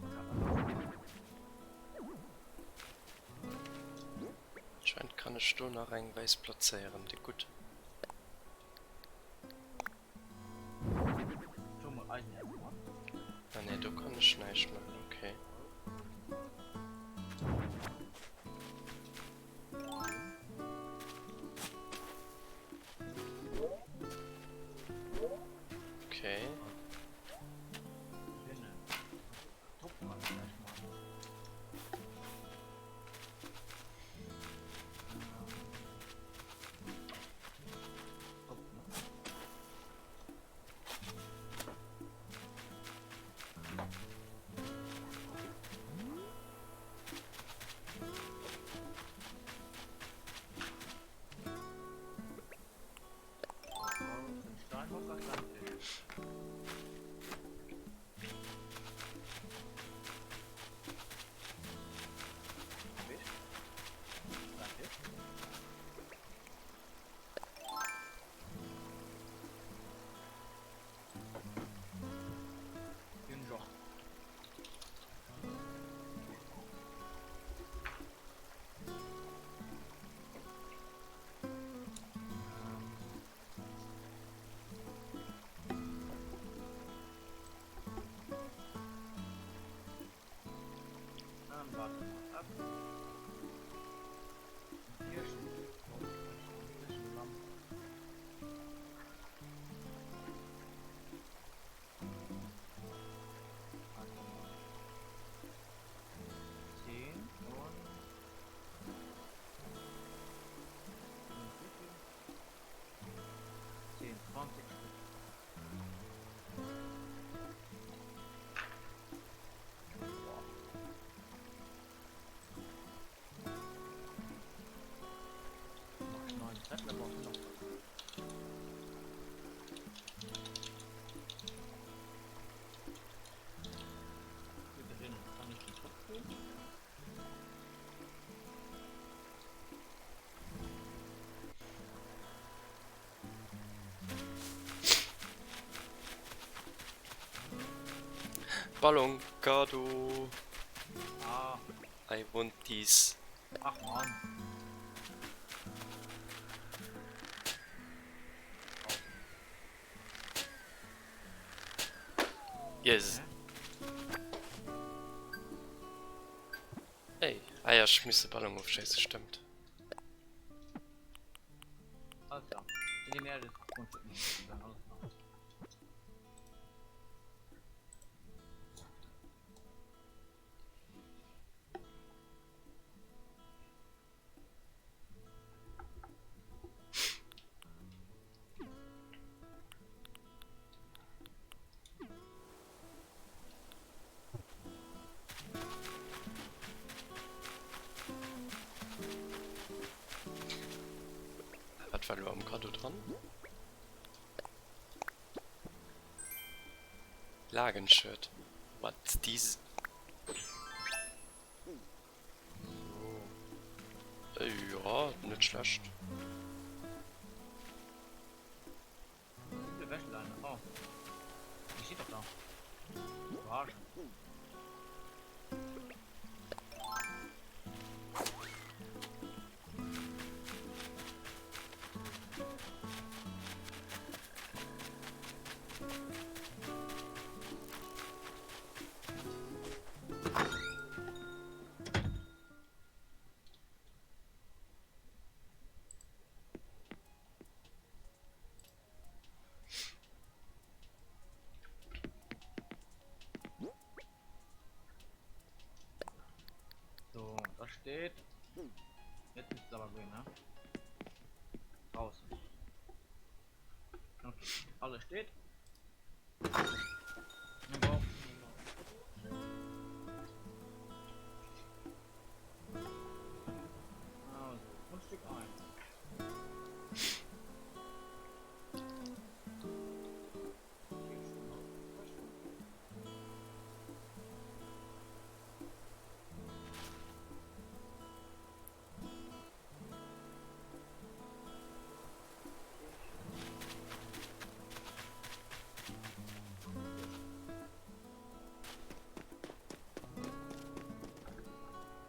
Anscheinend kann ech do nach eng wäiss plazéieren, déi gutt. Ah nee, do kann ech näischt maachen, okay. Okay. Ballon Kado. Ah. I want these. Ach man. Yes. Ey, ah ja, ech muss de Ballon ofschéisse, stëmmt. Alles klar. Die Erde ist grundsätzlich nicht alles klar. Wat war elo am Kado dran? Lagenshirt. What these? Jo, net schlecht. Simple Wäscheleine. Oh. Die steht doch da. Verarschen. So, da steht. Jetzt ist es aber grün, ne? Draußen. Okay, alles steht. Dann brauchen wir noch Also, Grundstück 1.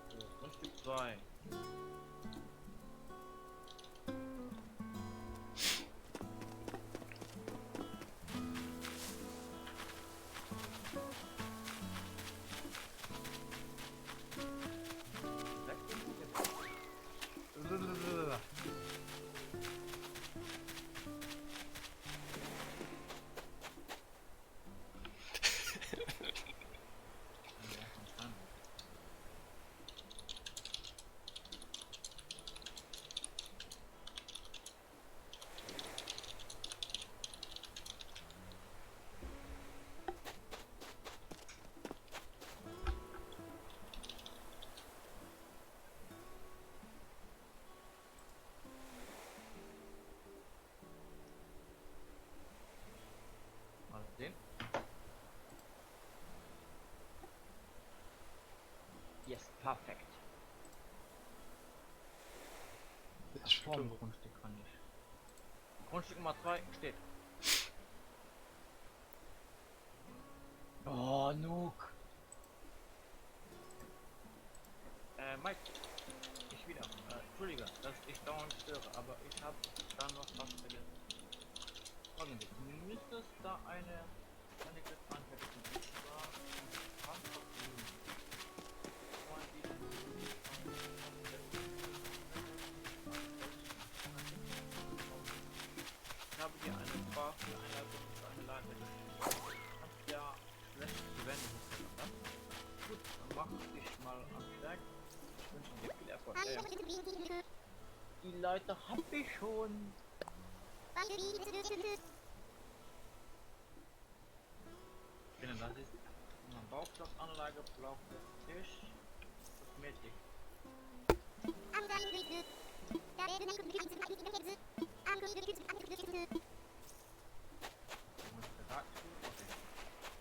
So, Grundstück 2. Mal sehen. Yes, perfekt. Ich Vorm Grundstück kann ich. Grundstück Nummer 2 steht. Oh, Nook. Äh, Mike. Ich wieder. Äh, Entschuldige, dass ich dauernd störe, aber ich habe da noch was vergessen. Folgendes. Du müsstest da eine eine Quest anfertigen. Und zwar Transportblumen. Ich habe dir eine Basteleinleitung für eine Leiter geschickt. Kannst ja schlecht die Wände hochklettern, ne? Gut, dann mach dich mal ans Werk. Ich wünsche dir viel Erfolg. Ja, ja. Die Leiter hab ich schon. Genau, das ist eine Bauklossanlage, Bauklosstisch, Kosmetik. Okay.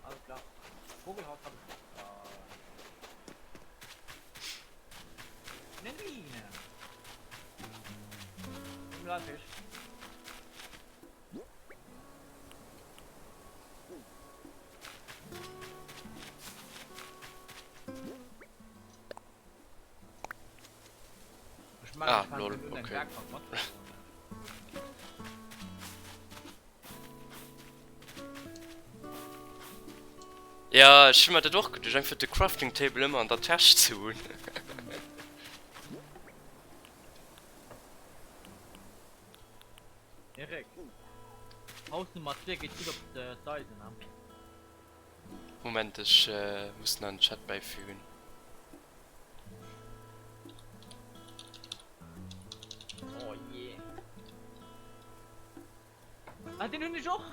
Alles klar. Vogelhaus habe ich. Äh, eine Mine. Fisch. Ich meine, Ah, ich kann lol, in irgendein okay. Berg von Mod bauen. Ja, ech hu mer dat och geduecht, einfach de Crafting Table ëmmer an der Täsch ze hunn. Erik, Haus Nummer 2 geet gutt op d'Eisen, ne? Moment, ech muss nach en Chat bäifügen. Oh je. Ah, den hunn ech och!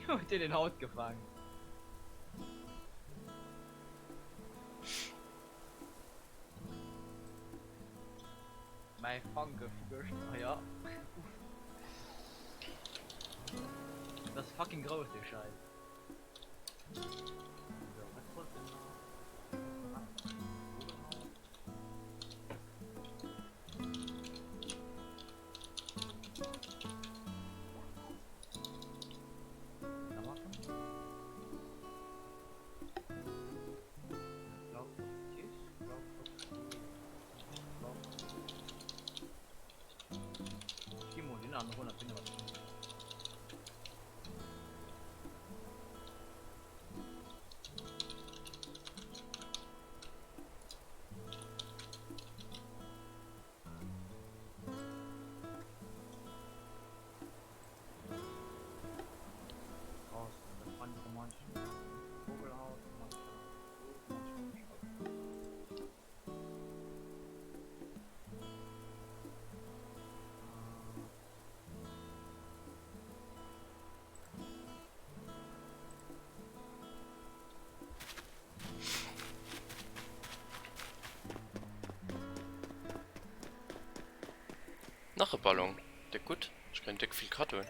Huet dir den Haut gefaang? Mäi Fang gouf gëschter, ja. Uff. Fucking grouss dee Schäiss. So, wat wollt en nach? Vogelhaus. Nach e Ballon. Déck gutt. Ech kréien déck vill Kaddoen.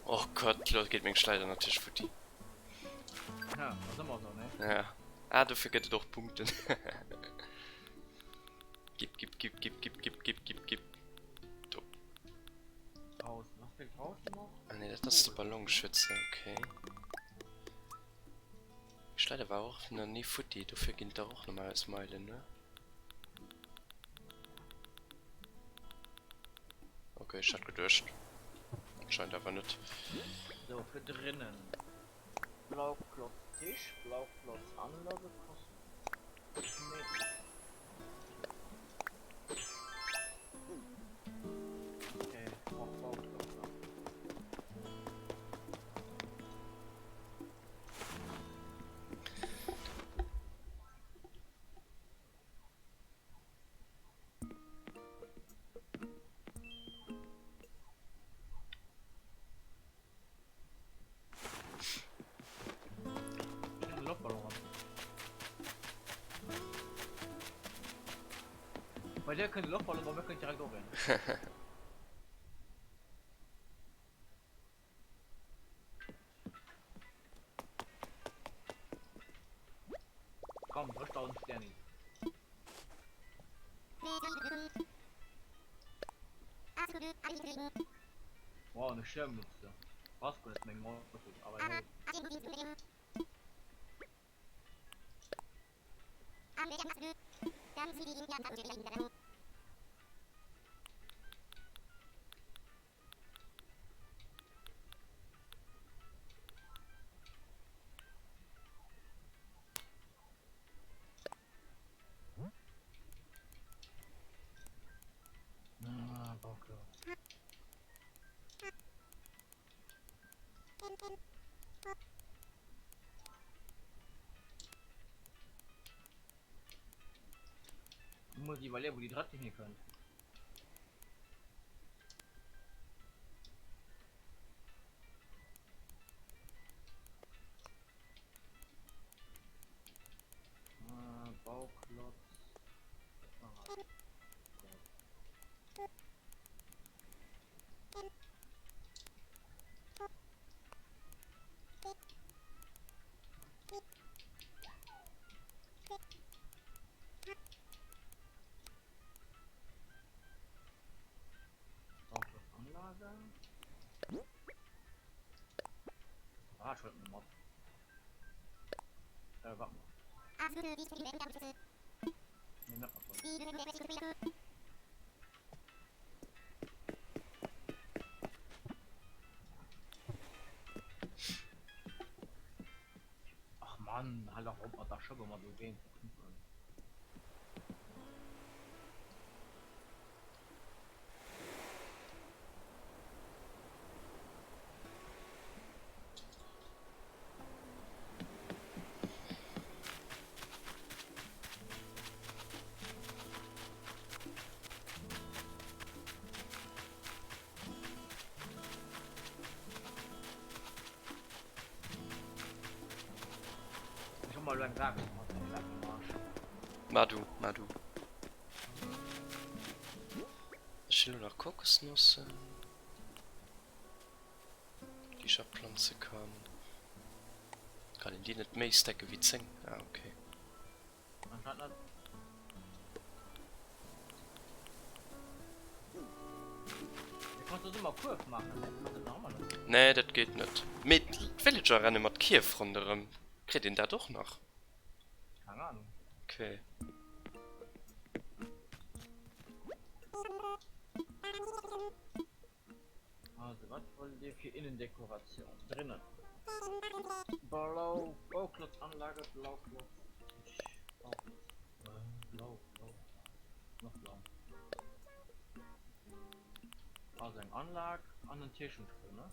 Oh Gott, lo geet meng Schleider natierlech futti. Ja, ass ëmmer esou, ne? Ja. Ah, dofir gëtt et och Punkten. Gib, gib, gib, gib, gib, gib, gib, gib, gib. Do. Draußen. Was fehlt draußen noch? Ah ne, dat ass de Ballonschütze, okay. Schleider war och nach ni futti, dofir ginn et der och normalerweis Meilen, ne? Okay, ech hat geduecht. Anscheinend awer net. So, fir drinnen. Blauklotz Tisch, Blauklotz Anlage, Kosmetik. Okay, ich brauch Bauklotz noch. Bei dir kënnt e Lochballon, bei mir kënnt direkt och een. Komm, 3000 Sterni. Wow, eine Schirmmütze. Passt gut, meng Motto, aber hey. Ah, Bauklotz. Muss ich überlegen, wo die Dreck hin können. Äh, Bauklotz. Ah. Bauklotzanlage. Ah, schon eine Mod. Äh, warte mal. Nee, merk mal schon. Ach Mann, halt doch op mat der Schëpp ëmmer do géint ze knüppelen. Ech hu mer elo eng Saach gemaach, eng Saach am Arsch. Mar du, mar du. Ech hunn elo nach Kokosnossen, déi ech aplanze kann. Kann een déi net méi stacke wéi 10? Ah, okay. Anscheinend net. Du kanns doch ëmmer Kuerf maachen, ne? Kanns dat nach ëmmer net? Nee, dat geet net. Mee d'Villager renne mat Kierf ronderëm. Kritt een dat och nach? Keng Ahnung. Okay. Also, wat wollt Dir fir Innendekoration? Drinnen. Blau, Bauklotzanlage, Blauklotz. Bauklotz. Äh, blau, blau. Nach blau. Also eng Anlag an en Tierschentruh, ne?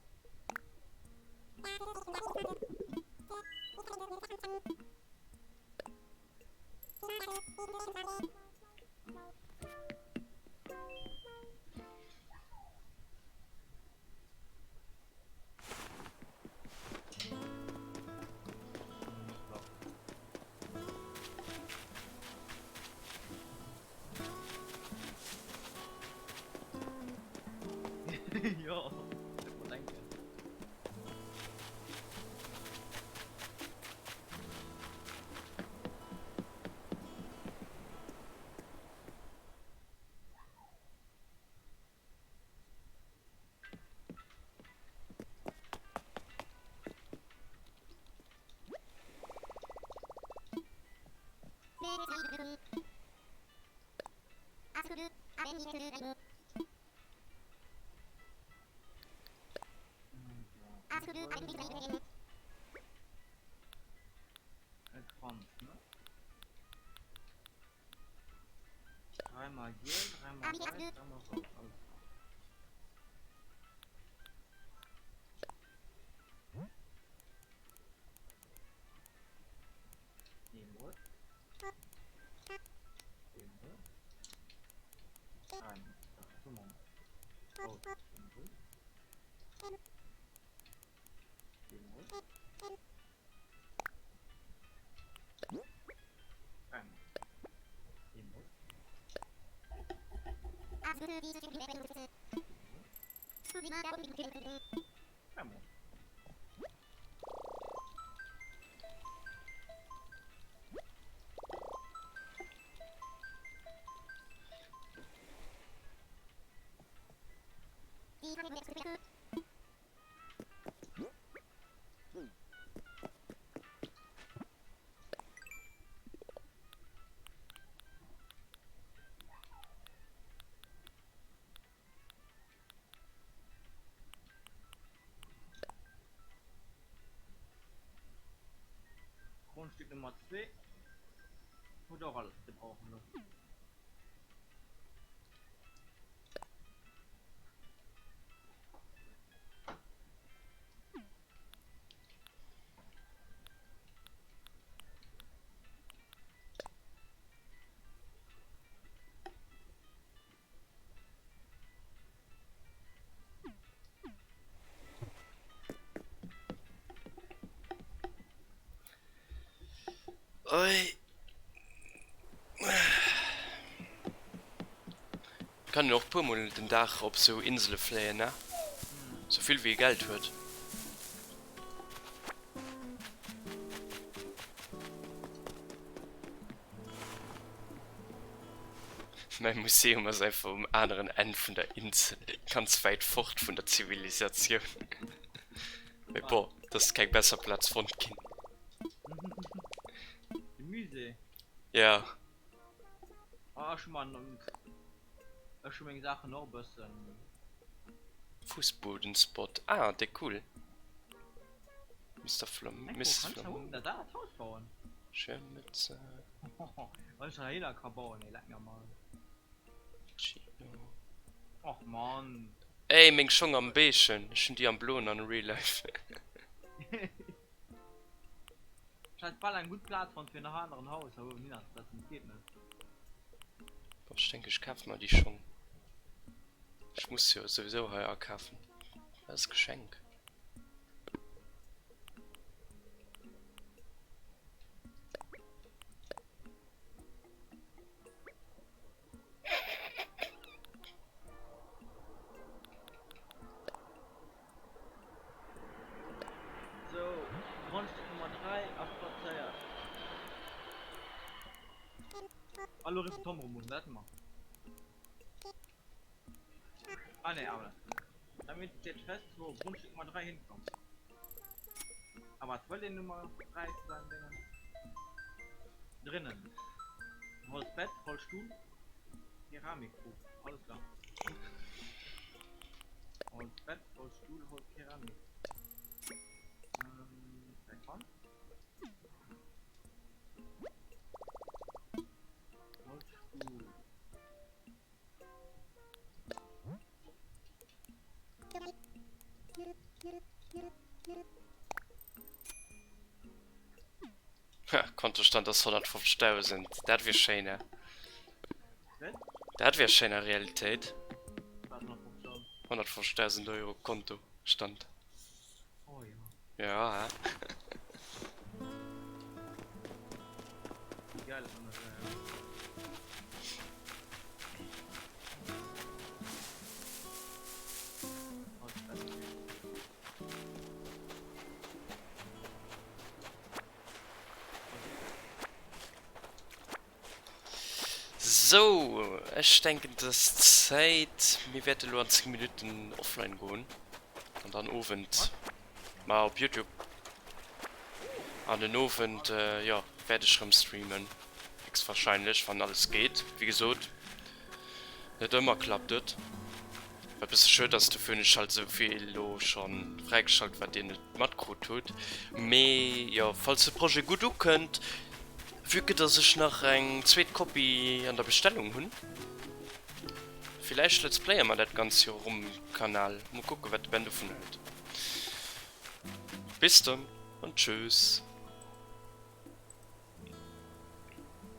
Jo, dat mer denken. E Kranz, ne? Dreimal giel, dreimal weiß, dreimal rot. Alles klar. Eemol. Eemol. Dreimal. Rot. Eemol. Eemol. Dreimal. Eemol. Dreimal. Grundstück Nummer 2. Huet och alles ze brauchen lo. Oi. Kann een och puer mol den Dag op sou Insele fléien, ne? Sou vill wéi ee Geld huet. Mäi Museum ass einfach um aneren Enn vun der Insel, ganz wäit fort vun der Zivilisatioun. Mee bon, et ass keng besser Plaz fonnt ginn. De Musée? Ja. Ah, ech hu mer, ech hu meng Saachen och e bëssen. Fussbodenspot, ah, déck cool. Mister Flam, Miss Flam. Kann dat anert Haus bauen? Schirmmütze. Wann ech heihinner ka bauen, ey, leck mir am Arsch. Chino. Och Mann. Ey, meng Schong am Beechen. Ech hunn déi am Bloen an Real Life. Ech hat bal eng gutt Plaz fonnt fir nach aneren Haus hei uewen hinner ze setzen, et geet net. Boah, ech denken ech kaf mer déi Schong. Ech muss jo souwisou hei akafen. Als Geschenk. Alo rifft den Tom erëm un, wat mer? Ah ne, awer damit steht fest, wo Grundstück Nummer 3 hinkommt. Aber was will den Nummer 3 zu seinen Dingen? Drinnen. Holzbett, Holzstuhl, Keramikkrug. Alles klar. Holzbett, Holzstuhl, Holzkeramik. Ähm, Sekund. Holzstuhl. Ha, Kontostand ass 150.000. Dat wier schéin, he? Dat wier schéin a Realitéit. 150.000 Euro Kontostand. Oh ja. Ja, hä? Wéi geil dat ëmmer wär, ja. Sou, ech denken et ass Zäit. Mir wäerte lo an 10 Minutten offline goen an dann Owend ma op Youtube an den Owend jo wäert ech rëm streamen héchstwahrscheinlech wann alles geet. Wéi gesot net ëmmer klappt et, wat bësse schued ass. Dofir hunn ech halt esou vill lo schonn fräigeschalt wat dir net matkrut hutt. Mee jo falls de Projet gutt ukënnt, vue que dass ech nach eng zweet Kopie an der Bestellung hunn, villäicht let's playe mer dat ganz jo erëm um Kanal. Mol kucke wat de Ben dovun hält. Bis dann an tschüss.